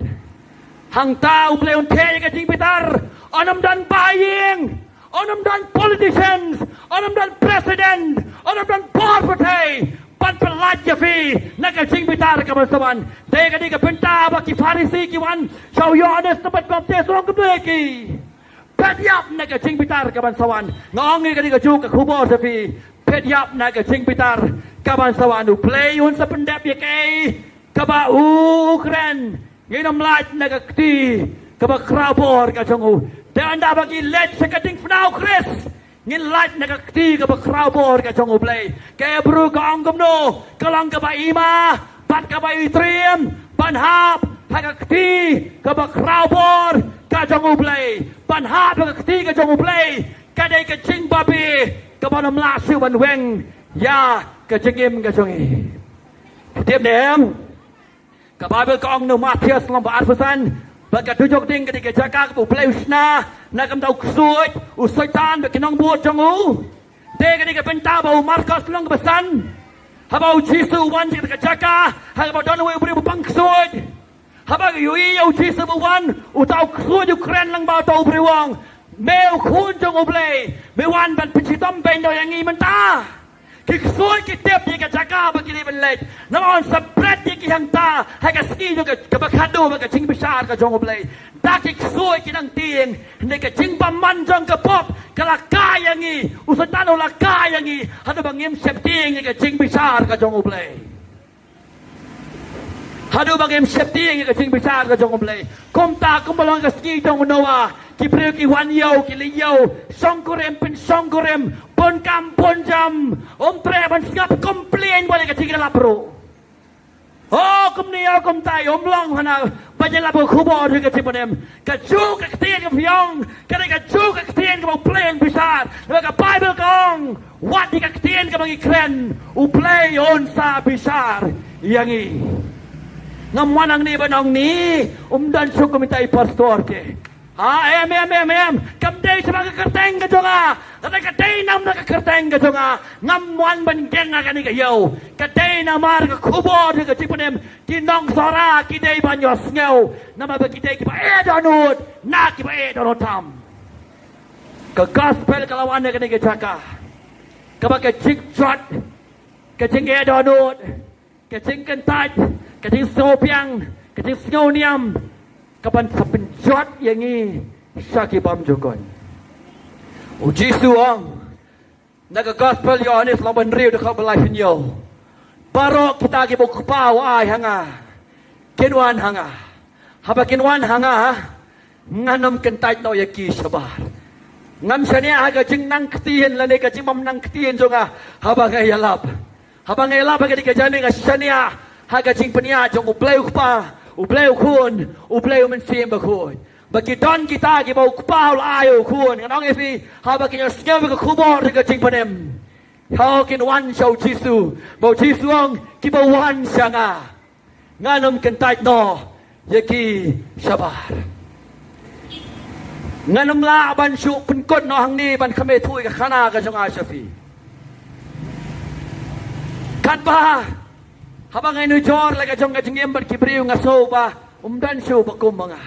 Hangta U Blei un theh ïa ka jingbitar. Ym don ba ïing, ym don politicians, ym don president, ym don bor pyrthei ban pyllait ïa phi na ka jingbitar kaban sa wan. Dei ka dei ka bynta ba ki Pharisi ki wan sha u Ïoannis na bad baptis, ong kumne ïa ki. Peit ïap na ka jingbitar kaban sa wan. Nga ong ïa ka dei kajuh ka khubor sha phi. Peit ïap na ka jingbitar kaban sa wan. U Blei un sa pyndep ïa kaei kaba u kren. Ngin ym lait na ka kti kaba khraw bor ka jong u. Te ynda ba ngi leit sha ka diengphna u Khrist, ngin lait na ka kti kaba khraw bor ka jong U Blei. Ka Hebru ka ong kumno? Ka long kaba ima bad kaba itriem ban hap ha ka kti kaba khraw bor ka jong U Blei. Ban hap ha ka kti ka jong U Blei ka dei ka jingbabe kaban ym lah shuh ban weng ïa ka jingim ka jong ngi. Tip ne em? Ka Baibl ka ong na u Mathaios lynnong ba arphew san ba ka dujok ding ka dei ka jaka kaba U Blei u shna na ka bynta u ksuid, u Soitan bad ki nongbud jong u. Te ka dei ka bynta ba u Markos lynnong kaba san, haba u Jisu u wan sha ka jaka ha kaba don uwei u briew ba pang ksuid. Haba u ïohi ïa u Jisu ba u wan, uta u ksuid u kren lang bad uta u briew, u ong, me u Khun jong U Blei, me wan ban pynshitom beiñ noh ïa ngi mynta. Ki ksuid ki tip ïa ka jaka ba ki dei ban leit. Namar un sa bret ïa ki hangta ha ka sngi jong ka, kaba khadduh bad ka jingbishar ka jong U Blei. Da ki ksuid ki nang tieng, hynrei ka jingbymman jong ka pop ka la kah ïa ngi. U Soitan u la kah ïa ngi haduh ba ngim sheptieng ïa ka jingbishar ka jong U Blei. Haduh ba ngim sheptieng ïa ka jingbishar ka jong U Blei. Kumta kumba long ka sngi jong u Noah, ki briew ki wan ïew, ki leit ïew, shongkurim pynshongkurim, bun kam bun jam, ym treh ban sngap, complain wat ïa ka jingïalap ruh. Oh, kumne ïa kumta, ym long hana ban ïalap ka khubor jong ka jingpynim. Kajuh ka ktien ka phi ong, ka dei kajuh ka ktien kaba U Blei un bishar. Namar ka Baibl ka ong, wat ïa ka ktien kaba ngi kren, U Blei un sa bishar ïa ngi. Ngam wan hangne ban ong ne, ym don shuh kumta i pastor te. Ha, em, em, em, em. Kam dei shaphang ka kyrteng ka jong nga. Lada ka dei namar ka kyrteng ka jong nga, ngam wan ban keng ha kane ka ïew. Ka dei namar ka khubor jong ka jingpynim. Ki nong Sohra ki dei ban ïohsngew. Namar ba ki dei kiba eh dohnud na kiba eh dohnud tam. Ka gospel ka la wan ha kane ka jaka kaba ka jingjot, ka jingeh dohnud, ka jingkyntait, ka jingsngewbiang, ka jingsngewniam, ka ban sa pynjot ïa ngi sha ki bymjukut. U Jisu u ong na ka gospel Ïohannes lynnong ba hynriew dkhot ba laiphew hynñiew, baroh kita kiba u Kpa u ai ha nga kin wan ha nga. Haba kin wan ha nga, ngan ym kyntait noh ïa ki shabar. Ngam shaniah ha ka jingnang ktien lane ka jingbym nang ktien jong nga haba nga ïalap. Haba nga ïalap ha kane ka janmiet nga shaniah ha ka jingpynïaid jong U Blei U Kpa, U Blei U Khun, U Blei U Mynsiem Bakhuid. Ba ki don kita kiba U Kpa u la ai ïa U Khun. Ngan ong ïa phi, haba kin ïohsngew ïa ka khubor jong ka jingpynim, haba kin wan sha U Jisu. Ba U Jisu u ong, kiba wan sha nga, ngan ym kyntait noh ïa ki shabar. Ngan ym lah ban shu pynkut noh hangne ban kham ïathuh ïa ka khana ka jong nga sha phi. Katba haba nga nujor la ka jong ka jingim bad ki briew nga sngew ba ym don shuh ba kum ma nga.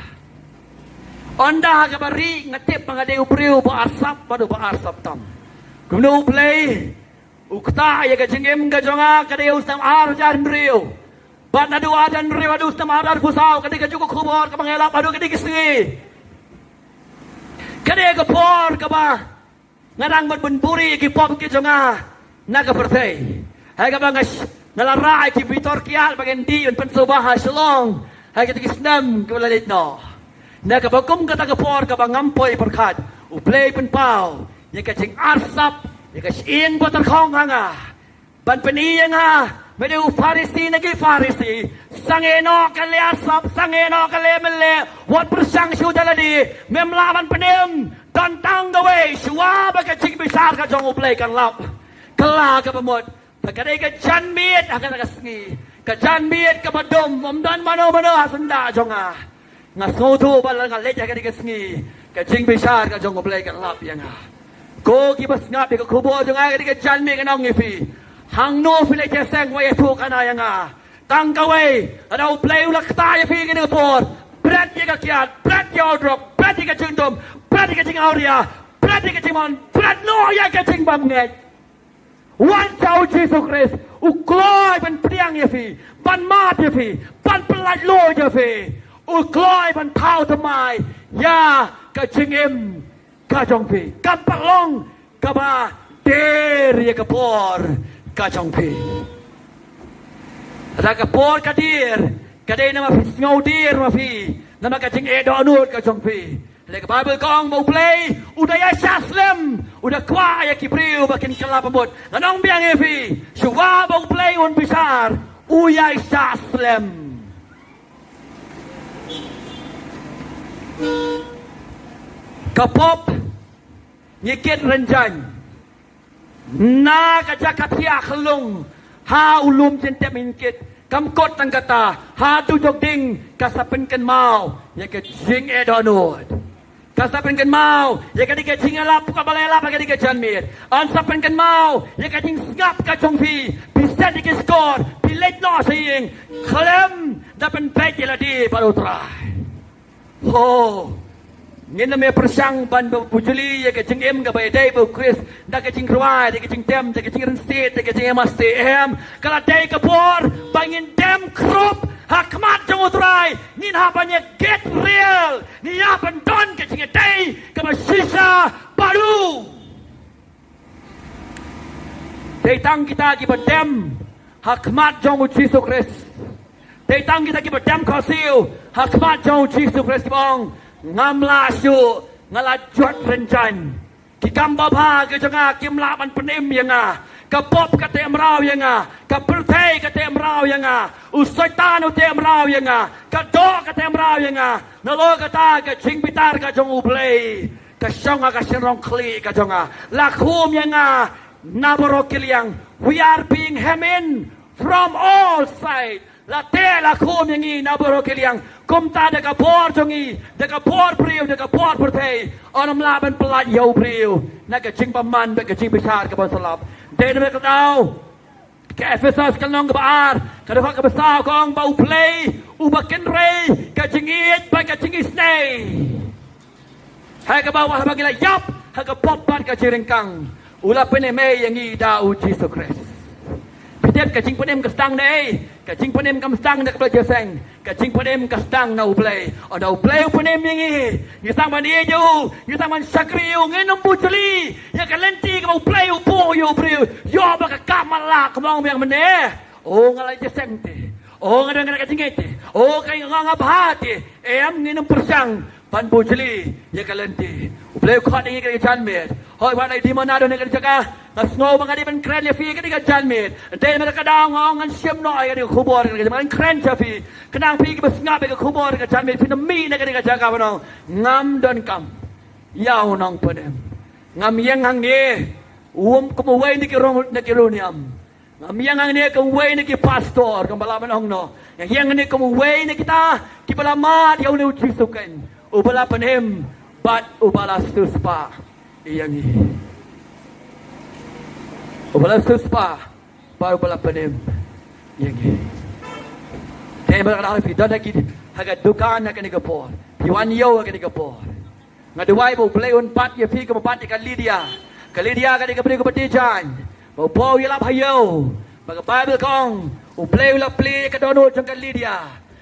Ynda ha kaba rieh nga tip ba nga dei u briew ba arsap bad uba arsap tam. Kumno U Blei u ktah ïa ka jingim ka jong nga, ka dei u snem ar hajar hynriew. Bad naduh ar hajar hynriew haduh u snem ar hajar arphew saw, ka dei kajuh ka khubor kaba nga ïalap haduh kane ka sngi. Ka dei ka por kaba nga dang ban buhrieh ïa ki pop ki jong nga na ka pyrthei. Ha kaba nga sh-, nga la rah ïa ki bitor kiad ba ngin dih ban pynsngewbha ha Shillong ha kito ki snem kiba la leit noh. Na kaba kum kata ka por kaba ngam poi pyrkhat, U Blei u pynpaw ïa ka jingarsap, ïa ka shyieng ba tyrkhong ha nga. Ban pyni ïa nga, me dei u Pharisi na ki Pharisi. Sangeh noh ka leh arsap, sangeh noh ka leh mynleh, wat pyrshang shuh da lade, mem lah ban pynim. Don tang kawei, shuwa ba ka jingbishar ka jong U Blei kan lap. Kylla kaba mut, ba ka dei ka janmiet ha kata ka sngi, ka janmiet kaba dum, ym don mano mano ha syndah jong nga. Nga sngewthuh ba lada nga leit ha kane ka sngi, ka jingbishar ka jong U Blei kan lap ïa nga. Ko kiba sngap ïa ka khubor jong nga ha kane ka janmiet, ngan ong ïa phi, hangno phi leit ïaseng, wat ïathuh khana ïa nga. Tang kawei, lada U Blei u la ktah ïa phi ha kane ka por, bret ïa ka kiad, bret ïa u drok, bret ïa ka jingdum, bret ïa ka jingawria, bret ïa ka jingmon, bret noh ïa ka jingbymngeit. Wan sha U Jisu Khrist, u kloi ban pdiang ïa phi, ban mad ïa phi, ban pyllait luid ïa phi. U kloi ban thaw thymmai ïa ka jingim ka jong phi. Kam pat long kaba dier ïa ka por ka jong phi. Lada ka por ka dier, ka dei namar phi sngew dier ma phi, namar ka jingeh dohnud ka jong phi. Lada ka Baibl ka ong ba U Blei u da ïaishah slem, u da kwah ïa ki briew ba kin kylla ba mut. Ngan ong biang ïa phi, shuwa ba U Blei un bishar, u ïaishah slem. Ka pop ngi kit rynjang. Na ka jaka thiah khyllung ha u lum jingtep ngi kit. Kam kut tang kata, ha dujok ding ka sa pynkynmaw ïa ka jingeh dohnud. Ka sa pynkynmaw ïa ka dei ka jingïalap kaba la ïalap ha ka dei ka janmiet. Yn sa pynkynmaw ïa ka jingsngap ka jong phi. Phi set ïa ki skor, phi leit noh sha ïing khlem da pynbeit ïa lade bad U Trai. Ho, ngin ym ïa pyrshang ban ba pujuli ïa ka jingim kaba ïadei bad U Khrist da ka jingrwai, da ka jingdem, da ka jingrynsied, da ka jingim maste, em. Ka la dei ka por ba ngin dem khrup ha khmat jong U Trai. Ngin hap ban ïa get real, ngin hap ban don ka jingïadei kaba shisha bad u. Dei tang kita kiba dem ha khmat jong U Jisu Khrist. Dei tang kita kiba dem khohsiew ha khmat jong U Jisu Khrist kiba ong, ngam lah shuh, nga la jot rynjang. Ki kam babha ki jong nga kim lah ban pynim ïa nga. Ka pop ka teh mraw ïa nga. Ka pyrthei ka teh mraw ïa nga. U Soitan u teh mraw ïa nga. Ka doh ka teh mraw ïa nga. Nalor kata ka jingbitar ka jong U Blei ka shong ha ka shynrong khlieh ka jong nga. La khum ïa nga na baroh ki liang. We are being hemmed in from all sides. La teh la khum ïa ngi na baroh ki liang. Kumta da ka bor jong ngi, da ka bor briew, da ka bor pyrthei, yn ym lah ban pyllait ïa u briew na ka jingbymman bad ka jingbishar kaba yn sa lap. Dei namar kata ka daw, ka Ephesos ka lynnong kaba ar, ka dkhot kaba saw ka ong ba U Blei uba kynrei ka jingïeit bad ka jingisynei, ha kaba wat haba ngi la ïap ha ka pop bad ka jingryngkang, u la pynim ei ïa ngi da U Jisu Khrist. Phi tip ka jingpynim ka sdang na ei? Ka jingpynim kam sdang na ka bla jingïaseng. Ka jingpynim ka sdang na U Blei. Ynda U Blei u pynim ïa ngi, ngi sdang ban ïeit ïa u, ngi sdang ban shakri ïa u, ngin ym bujli ïa ka lynti kaba U Blei u buh ïa u briew. Ïoh ba ka kam la ka mong biang mynne. O nga la jingïaseng te, o nga don ka jingngeit te, o ka nga nga bha te. Em, ngin ym pyrshang ban bujli ïa ka lynti. U Blei u khot ïa ngi ka janmiet. Hooid, wat la i dei mynta don ha kane ka jaka, nga sngew ba nga dei ban kren ïa phi ha kane ka janmiet. Dei namar kata ka daw nga ong ngan shim noh ïa kane ka khubor, ngan kren sha phi. Khnang phi kiba sngap ïa ka khubor ha kane ka janmiet, phin ym mih na kane ka jaka ban ong ngam donkam ïa u nongpynim. Ngam ïeng hangne um kum uwei na ki rong, na ki riewniam. Ngam ïeng hangne kum uwei na ki pastor, kumba la ban ong noh. Nga ïeng hangne kum uwei na kita kiba la mad ïa une U Jisu Khrist, uba la pynim bad uba la siewspah ïa ngi. Uba la siewspah bad uba la pynim ïa ngi. Te ba ka dei phi don ha ki, ha ka dukan ha kane ka por, phi wan ïew ha kane ka por. Nga duwai ba U Blei un bat ïa phi kumba bat ïa ka Lydia. Ka Lydia ka dei ka briew kaba dei jaiñ, ba u Paul u ïalap ha ïew. Ba ka Baibl ka ong U Blei u la plie ïa ka dohnud jong ka Lydia.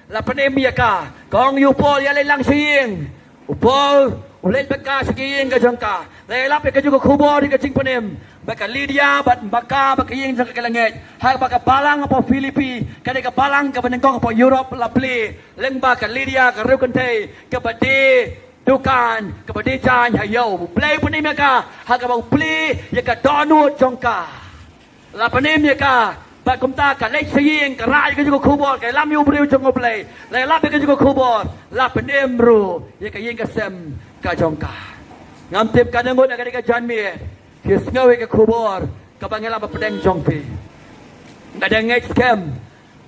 La pynim ïa ka. Ka ong ïa u Paul, ïaleit lang sha ïing. U Paul u leit bad ka sha ka ïing ka jong ka. La ïalap ïa kajuh ka khubor ïa ka jingpynim. Ba ka Lydia bad ba ka, ba ka ïing jong ka ka la ngeit. Ha kaba ka balang hapoh Philippi ka dei ka balang kaba nyngkong hapoh Europe la plie lyngba ka Lydia, ka riewkynthei kaba dei dukan, kaba dei jaiñ ha ïew. U Blei u pynim ïa ka ha kaba u plie ïa ka dohnud jong ka. La pynim ïa ka, bad kumta ka leit sha ïing, ka rah ïa kajuh ka khubor, ka ïalam ïa u briew jong U Blei, la ïalap ïa kajuh ka khubor, la pynim ruh ïa ka ïing ka sem ka jong ka. Ngam tip katno ngut ha kane ka janmiet phi sngew ïa ka khubor kaba ngi la ba pdeng jong phi. Nga dang ngeit skhem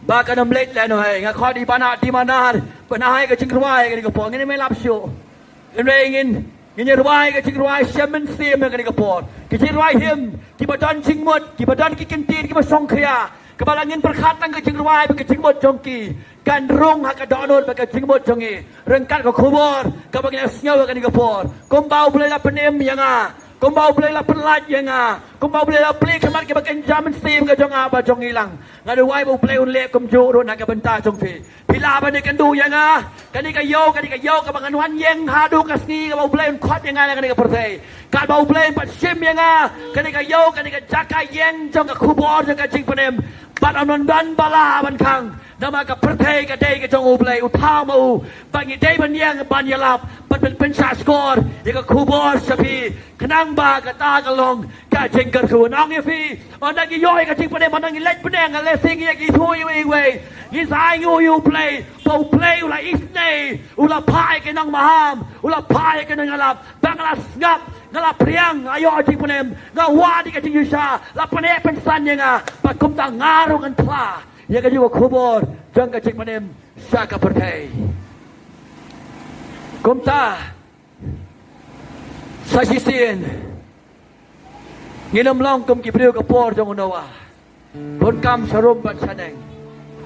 ba kan ym leit lano hei. Nga khot ïa i Bah Nah, i Bah Nah, Bah Nah, hai ka jingrwai kane ka por ngin ym ïalap shuh. Hynrei ngin, ngin ïa rwai ka jingrwai shem mynsiem kane ka por. Ki jingrwai him kiba don jingmut, kiba don ki kyntien kiba shongkhia, kaba la ngin pyrkhat tang ka jingrwai bad ka jingmut jong ki, kan rung ha ka dohnud bad ka jingmut jong ngi. Ryngkat ka khubor kaba ngi la sngew ha kane ka por, kumba U Blei la pynim ïa nga, kumba U Blei la pyllait ïa nga, kumba U Blei la plie khmat kiba kynja mynsiem ka jong nga bad jong ngi lang. Nga duwai ba U Blei un leh kumjuh ruh na ka bynta jong phi. Phi lah ban ïakynduh ïa nga. Kane ka ïew, kane ka ïew kaba ngan wan ïeng haduh ka sngi kaba U Blei un khot ïa nga na kane ka pyrthei. Katba U Blei un pat shim ïa nga, kane ka ïew, kane ka jaka ïeng jong ka khubor jong ka jingpynim, bad ym don ba lah ban khang. Namar ka pyrthei ka dei ka jong U Blei, u thaw ma u. Bad ngi dei ban ïeng ban ïalap bad ban pynshah shkor ïa ka khubor sha phi, khnang ba kata ka long ka jingkyrkhu. Nga ong ïa phi, ynda ngi ïoh ïa ka jingpynim, ynda ngi leit bneng, lehse ngi ïa ki thuh iwei iwei, ngin sa ainguh ïa U Blei ba U Blei u la isynei, u la phah ïa ki nongmaham, u la phah ïa ki nongïalap. Ba nga la sngap, nga la phriang, nga ïoh jingpynim, nga wad ïa ka jingshisha, la pyneh pynsan ïa nga. Bad kumta nga ruh ngan phla ïa kajuh ka khubor jong ka jingpynim sha ka pyrthei. Kumta sa shisien ngin ym long kum ki briew ka por jong u Noah, bun kam sharum bad shaneng.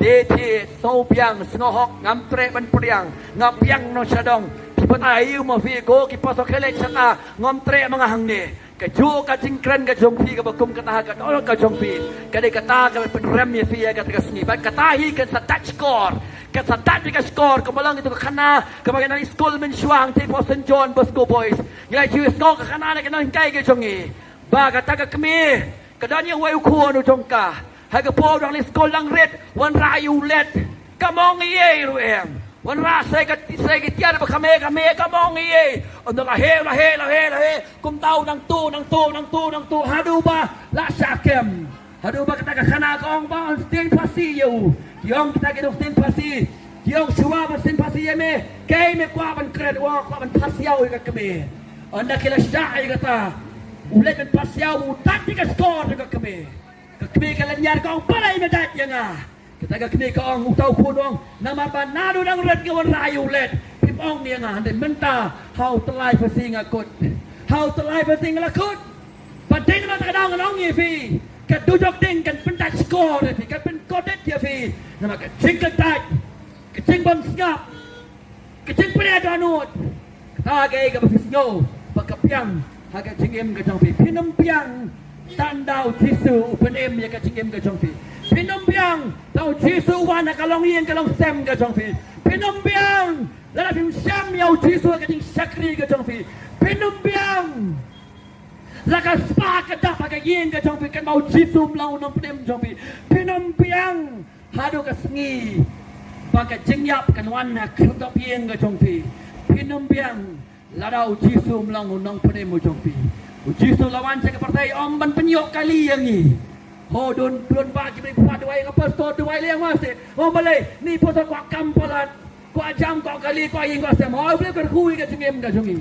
Dei thied, sngewbiang, sngewhok, ngam treh ban pdiang, nga biang noh sha dong. Phi batai aïu ma phi, ko ki pastor khlem shata, ngam treh ma nga hangne. Kajuh ka jingkren ka jong phi kaba kum kata ha ka dohnud ka jong phi, ka dei kata kaba pynrem ïa phi ïa kata ka sngi. Bad kata hi kan sa dat shkor, kan sa dat ïa ka shkor. Kumba long ïa tu ka khana kaba ngi nang skul mynshuwa hangtei hapoh Saint John Bosco Boys. Ngi la ju sngew ka khana na ka nonghikai ka jong ngi ba kata ka kmie ka don ïa uwei u khun u jong ka. Ha ka por u dang leit skul dang rit, wanrah ïa u led. Kam ong ei ei ruh em. Wanrah sa ka, sa ka tiar ba kham heh, kham heh, kam ong ei ei. Ynda la heh, la heh, la heh, la heh, kumta u nang tuh, nang tuh, nang tuh, nang tuh haduh ba la shah kem. Haduh ba kata ka khana ka ong ba yn sdien phasi ïa u. Ki ong kita ki duk sdien phasi. Ki ong shuwa ban sdien phasi ïa me, kaei me kwah ban kren? U ong kwah ban phasiaw ïa ka kmie. Ynda ki la shah ïa kata, u leit ban phasiaw, u dat ïa ka shkor ïa ka kmie. Ka kmie ka lynñiar, ka ong balei me dat ïa nga? Kata ka kmie ka ong, uta u khun u ong, namar ba naduh dang rit nga wanrah ïa u leit. Phim ong ïa nga, hynrei mynta ha u tyllai pasi nga kut. Ha u tyllai pasi nga la kut. Bad dei namar kata ka daw ngan ong ïa phi, ka dujok ding kan pyntait shkor ïa phi, kan pynkordit ïa phi. Namar ka jingkyntait, ka jingbym sngap, ka jingpynïaid dohnud. Kata kaei kaba phi sngew ba ka biang ha ka jingim ka jong phi. Phin ym biang tang da u Jisu u pynim ïa ka jingim ka jong phi. Phin ym biang tang u Jisu u wan ha ka longïing ka longsem ka jong phi. Phin ym biang lada phim shem ïa u Jisu ha ka jingshakri ka jong phi. Phin ym biang la ka spah ka dap ha ka ïing ka jong phi, kan ba u Jisu um long u nongpynim jong phi. Phin ym biang haduh ka sngi ba ka jingïap kan wan ha ka khyrdop ïing ka jong phi. Phin ym biang lada u Jisu um long u nongpynim u jong phi. U Jisu la wan sha ka pyrthei ym ban pynïoh kali ïa ngi. Ho, don, don ba ki briew ba duwai ïa nga, pastor, duwai lei ïa nga seh. Ho, balei? Ni pastor kwah kam palat, kwah jam, kwah kali, kwah ïing, kwah sem. Ho, U Blei u kyrkhu ïa ka jingim ka jong ngi.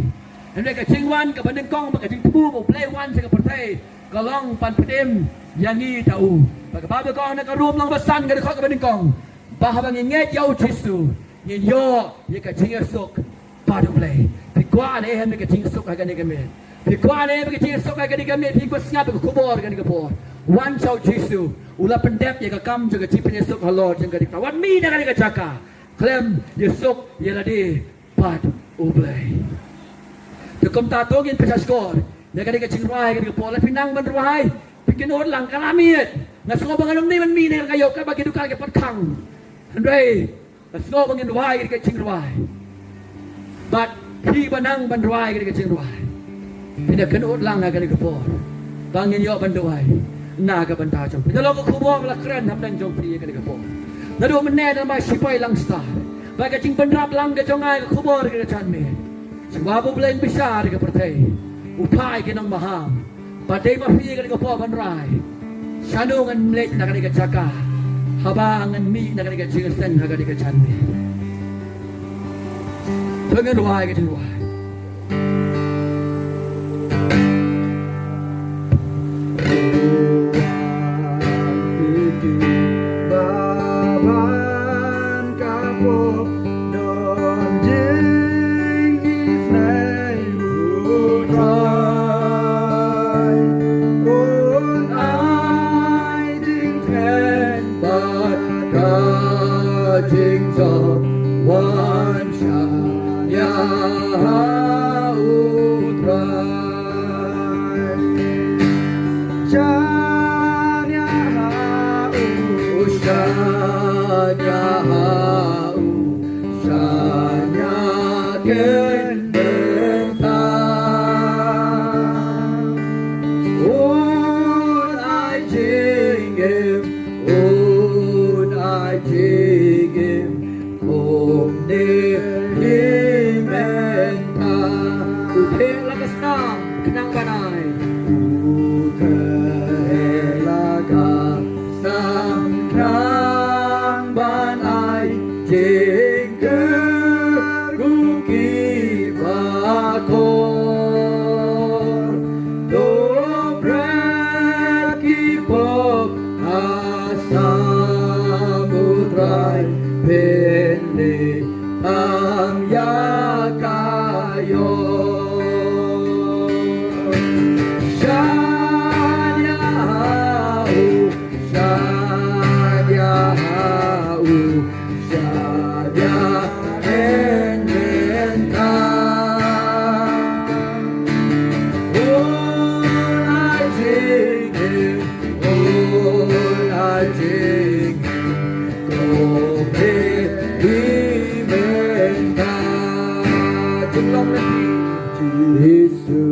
Hynrei ka jingwan kaba nyngkong bad ka jingthmu ba U Blei u wan sha ka pyrthei ka long ban pynim ïa ngi da u. Bad ka Baibl ka ong na ka Rom lynnong ba san, ka dkhot kaba nyngkong, ba haba ngi ngeit ïa u Jisu, ngin ïoh ïa ka jingïasuk bad U Blei. Phi kwah ne em ïa ka jingïasuk ha kane ka miet? Phi kwah ne em ïa ka jingïasuk ha kane ka miet? Phi kwah sngap ïa ka khubor kane ka por? Wan sha u Jisu, u la pyndep ïa ka kam jong ka jingpynïasuk halor jong kane ka, wat mih na kane ka jaka. Khlem ïasuk ïa lade bad U Blei. Te kumta to ngin pyrshah shkor na kane ka jingrwai kane ka por. Lada phi nang ban rwai, phi kynnoh lang, ka la miet. Nga sngew ba ngan ym dei ban mih na ka ïoh, katba ki dukan ki pat khang. Hynrei nga sngew ba ngin rwai kane ka jingrwai. Bad phi ba nang ban rwai kane ka jingrwai, phin da kynnoh lang ha kane ka por ba ngin ïoh ban duwai na ka bynta jong phi. Te long ka khubor ba la kren hapdeng jong phi ha kane ka por. Naduh mynne da ma shipai lang star, ba ka jingbynrap lang ka jong nga ka khubor ka janmiet. Shuwa ba U Blei un bishar ïa ka pyrthei, u phah ïa ki nongmaham. Bad dei ma phi ha kane ka por ban rai, shano ngan leit na kane ka jaka, haba ngan mih na kane ka jingïaseng ha kane ka janmiet. To ngin rwai ka jingrwai. Wan sha ïa ha u Trai. Sha ïa ha u, sha ïa ha u, sha ïa ken bynta. Un ai jingim, un ai jingim. Kumne hi mynta. U theh la ka snam khnang ban ai. U theh la ka snam khnang ban ai. Jingkyrkhu kiba khor. To bret ki pop ha sam U Trai, pynleit tang ïa ka ïoh. Sha ïa ha u, sha ïa ha u, sha ïa ha u. Jisu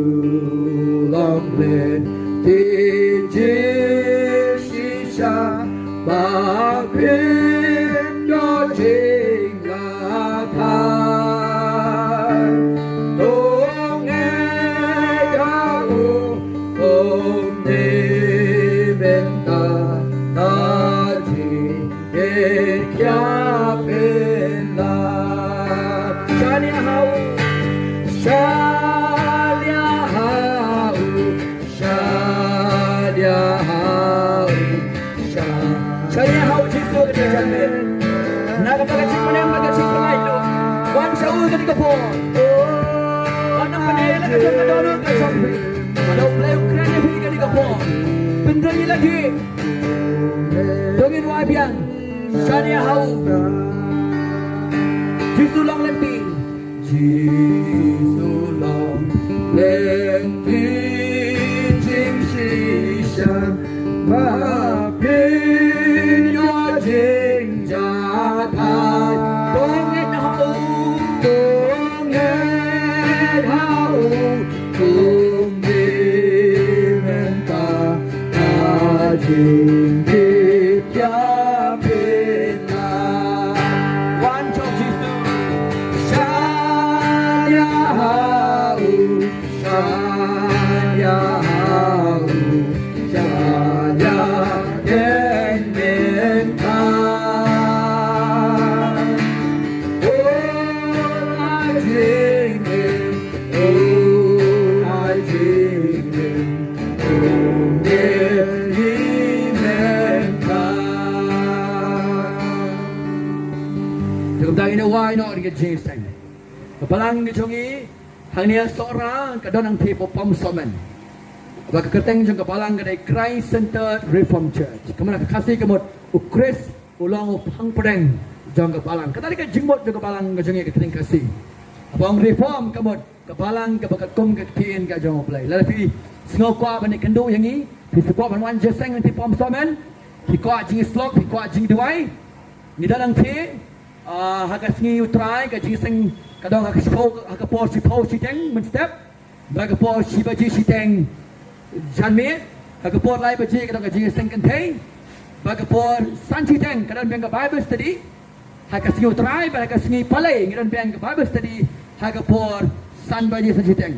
long lehse shisha ba phin ïoh jinglaphai. To ngeit ha u, kumne mynta, ha jingkit khia pynlait. Sha ïa ha u, sha ïa ha u, sha ïa ha u, sha, sha ïa ha u Jisu ka jingkit. Pynroi ïa la ki. To ngin wai biang. Shania hau. Jisu long lynti. Jisu long lynti jingshisha. Ma pynïoh jingjahthait. To ngin hau. To ngin hau. Kumne mynta ka jingtip ïa phi na. Wan jong Jisu. Shania ha u, shania ha u, shania teng mynta. O ai jingim, o ai jingim. Te kumta ngin ïa wai noh ïa ka jingseng. Ka balang ka jong ngi hangne ha Sohra ka don hangtei hapoh Pamsomen. Ba ka kyrteng jong ka balang ka dei Christ Centered Reformed Church. Ka mut ha ka Khasi ka mut U Khrist u long u phang pdeng jong ka balang. Kata dei ka jingmut jong ka balang ka jong ngi ha ka ktien Khasi. Haba ong reform ka mut ka balang kaba katkum ka ktien ka jong U Blei. Lada phi sngew kwah ban ïakynduh ïa ngi, phi sngew kwah ban wan jingïaseng hangtei Pamsomen, phi kwah jingïasyllok, phi kwah jingduwai, ngi don hangtei, ah, ha ka sngi U Trai ka jingïaseng ka don ha ka shiphew, ha ka por shiphew shiteng mynstep, bad ha ka por shi baje shiteng janmiet, ha ka por lai baje ka don ka jingïaseng kynthei, bad ha ka por san shiteng ka don biang ka Bible study, ha ka sngi U Trai bad ha ka sngi Palei ngi don biang ka Bible study ha ka por san baje san shiteng.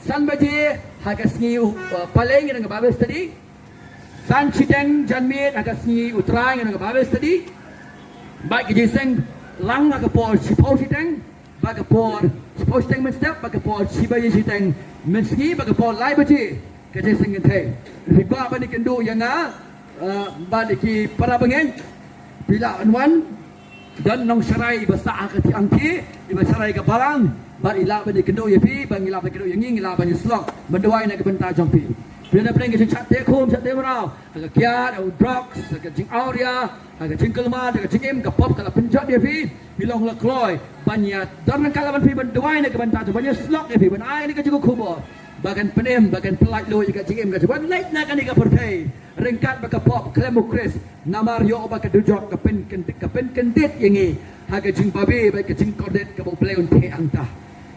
San baje ha ka sngi U, uh, Palei ngi don ka Bible study. San shiteng janmiet ha ka sngi U Trai ngi don ka Bible study. Bad ka jingïaseng lang ha ka por shiphew shiteng, bad ka por shiphew shiteng mynstep, bad ka por shi baje shiteng mynsngi, bad ka por lai baje ka jingïaseng kynthei. Phi kwah ban ïakynduh ïa nga, uh, bad ïa ki para bangeit, phi lah ban wan. Don nongsharai ba sah ha ka tiang ki, iba sharai ka balang, bad i lah ban ïakynduh ïa phi, bad ngi lah ban ïakynduh ïa ngi, ngi lah ban ïasyllok, ban duwai na ka bynta jong phi. Phi na pdeng ka jingshah teh khum, shah teh mraw, ha ka kiad, ha u drugs, ha ka jingawria, ha ka jingkulmar, ha ka jingim, ka pop ka la pynjot ïa phi, phi long la kloi ban ïa don ryngkat lem bad phi ban duwai na ka bynta jong, ban ïasyllok ïa phi, ban ai kane ka jingkhubor ba kan pynim, ba kan pyllait lut ïa ka jingim ka jong phi, ban leit na kane ka pyrthei ryngkat bad ka pop khlem U Khrist. Namar ïoh ba ka dujok ka pynkyndit, ka pynkyndit ïa ngi ha ka jingbabe bad ka jingkordit kaba U Blei un theh hangta.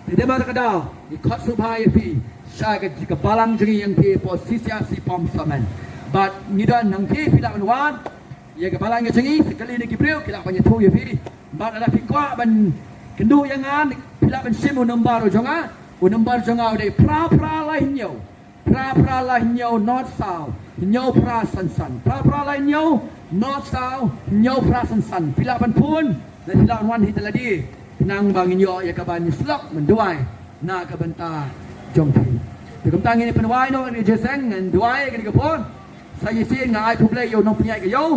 Te dei ba ka daw ngi khot sngewbha ïa phi sha ka, ka balang jong ngi ïa phi hapoh C C R C Pamsomen. Bad ngi don hangtei, phi lah ban wan ïa ka balang ka jong ngi, sa kali na ki briew ki lah ban ïathuh ïa phi. Bad lada phi kwah ban kynduh ïa nga, phi lah ban shim u number u jong nga. U number jong nga u dei phra phra lai hynñiew, phra phra lai hynñiew, nod saw hynñiew phra san san. Phra phra lai hynñiew, nod saw hynñiew phra san san. Phi lah ban phone, lane phi lah ban wan hi te lade. Khnang ba ngin ïoh ïa ka ban ïasyllok, ban duwai na ka bynta jong phi. Te kumta ngin ïa pynwai noh ïa ka jingïaseng, ngin duwai ïa kane ka por. Sa shisien nga ai khublei ïa u nongpynïaid ka ïew.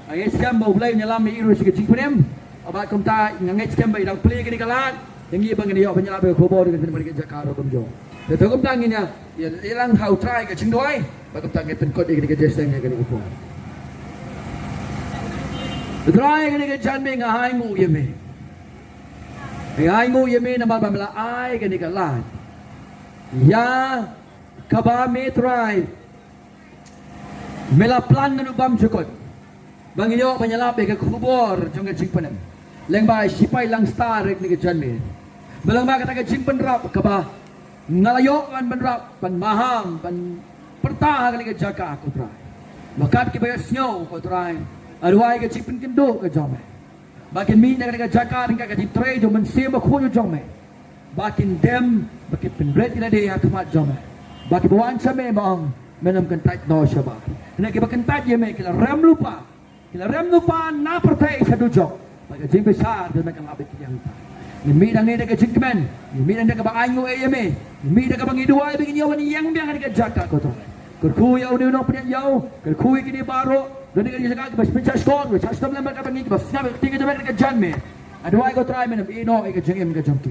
Nga ngeit skhem ba U Blei un ïalam ïa i ruh sha ka jingpynim. Bad kumta nga ngeit skhem ba i dang plie kane ka lad ïa ngi ba ngin ïoh ban ïalap ïa ka khubor, ngin pynbna ïa ka jaka ruh kumjuh. Te to kumta ngin ïa, ïa, ïalang ha U Trai ka jingduwai. Bad kumta ngin pynkut ïa kane ka jingïaseng ïa kane ka por. U Trai, kane ka janmiet nga ai nguh ïa me. Nga ai nguh ïa me namar ba me la ai kane ka lad ïa kaba me Trai me la plan na u bymjukut ba ngin ïoh ban ïalap ïa ka khubor jong ka jingpynim. Lyngba i Shipai Langstar ha kane ka janmiet. Bad lyngba kata ka jingbynrap kaba nga la ïoh ban bynrap, ban maham, ban pyrta ha kane ka jaka, ko Trai. Ba kat kiba ïohsngew, ko Trai, nga duwai ka jingpynkynduh ka jong me. Ba kin mih na kane ka jaka ryngkat ka jingtrei jong u Mynsiem Bakhuid u jong me. Ba kin dem, ba kin pynrit ïa lade ha khmat jong me. Ba kiba wan sha me, me ong, men ym kyntait noh shabar. Hynrei kiba kyntait ïa me ki la rem lypa. Ki la rem lypa na pyrthei sha dujok. Bad ka jingbishar jong me kan lap ïa ki hangta. Ngin mih nangne da ka jingkmen. Ngin mih nangne da kaba ai nguh ïa me. Ngin mih da kaba ngi duwai ba ngin ïoh ban ïeng biang ha kane ka jaka, ko Trai. Kyrkhu ïa une u nongpynïaid ïew, kyrkhu ïa kine baroh, don ha kane ka jaka kiba pynshah shkor, kiba shah shitom lem bad kaba ngi, kiba sngap ïa ka ktien ka jong me ha kane ka janmiet. Nga duwai, ko Trai, men ym ïehnoh ïa ka jingim ka jong ki.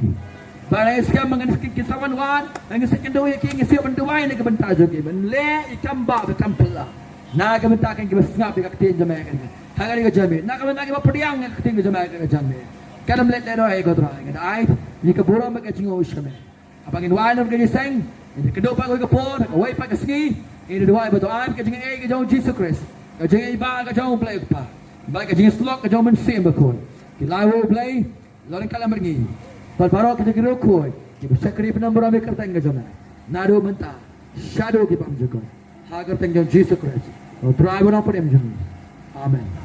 Ba nga ngeit skhem ba ngan, kin sa wan wan, ngan sa ïakynduh ïa ki, ngan sa ïoh ban duwai na ka bynta jong ki, ban leh ïa i kam bah bad kam phylla. Na ka bynta kine kiba sngap ïa ka ktien jong me, ha kane ka janmiet, na ka bynta kiba pdiang ïa ka ktien jong me, ha kane ka janmiet, kan ym leit lehnoh ei, ko Trai. Ngi da ai ïa ka burom bad ka jingngeit sha me. Haba ngin wan ha kane ka jingïaseng, ngin ïa kynduh pat ha kawei ka por, ha kawei pat ka sngi, ngin ïa duwai ba to ai ka jingaiei ka jong u Jisu Khrist, ka jingaiei ba ka jong u Blei u Kpa, bad ka jingïasyllok ka jong u Mynsiem Bakhuid. Ki lai ha u Blei, long ryngkat lem bad ngi. Bad baroh kita ki riewkhuid kiba shakri pynburom ïa ka kyrteng ka jong me, naduh mynta shaduh ki bymjukut. Ha ka kyrteng jong u Jisu Khrist, u Trai bad u Nongpynim jong ngi. Amen.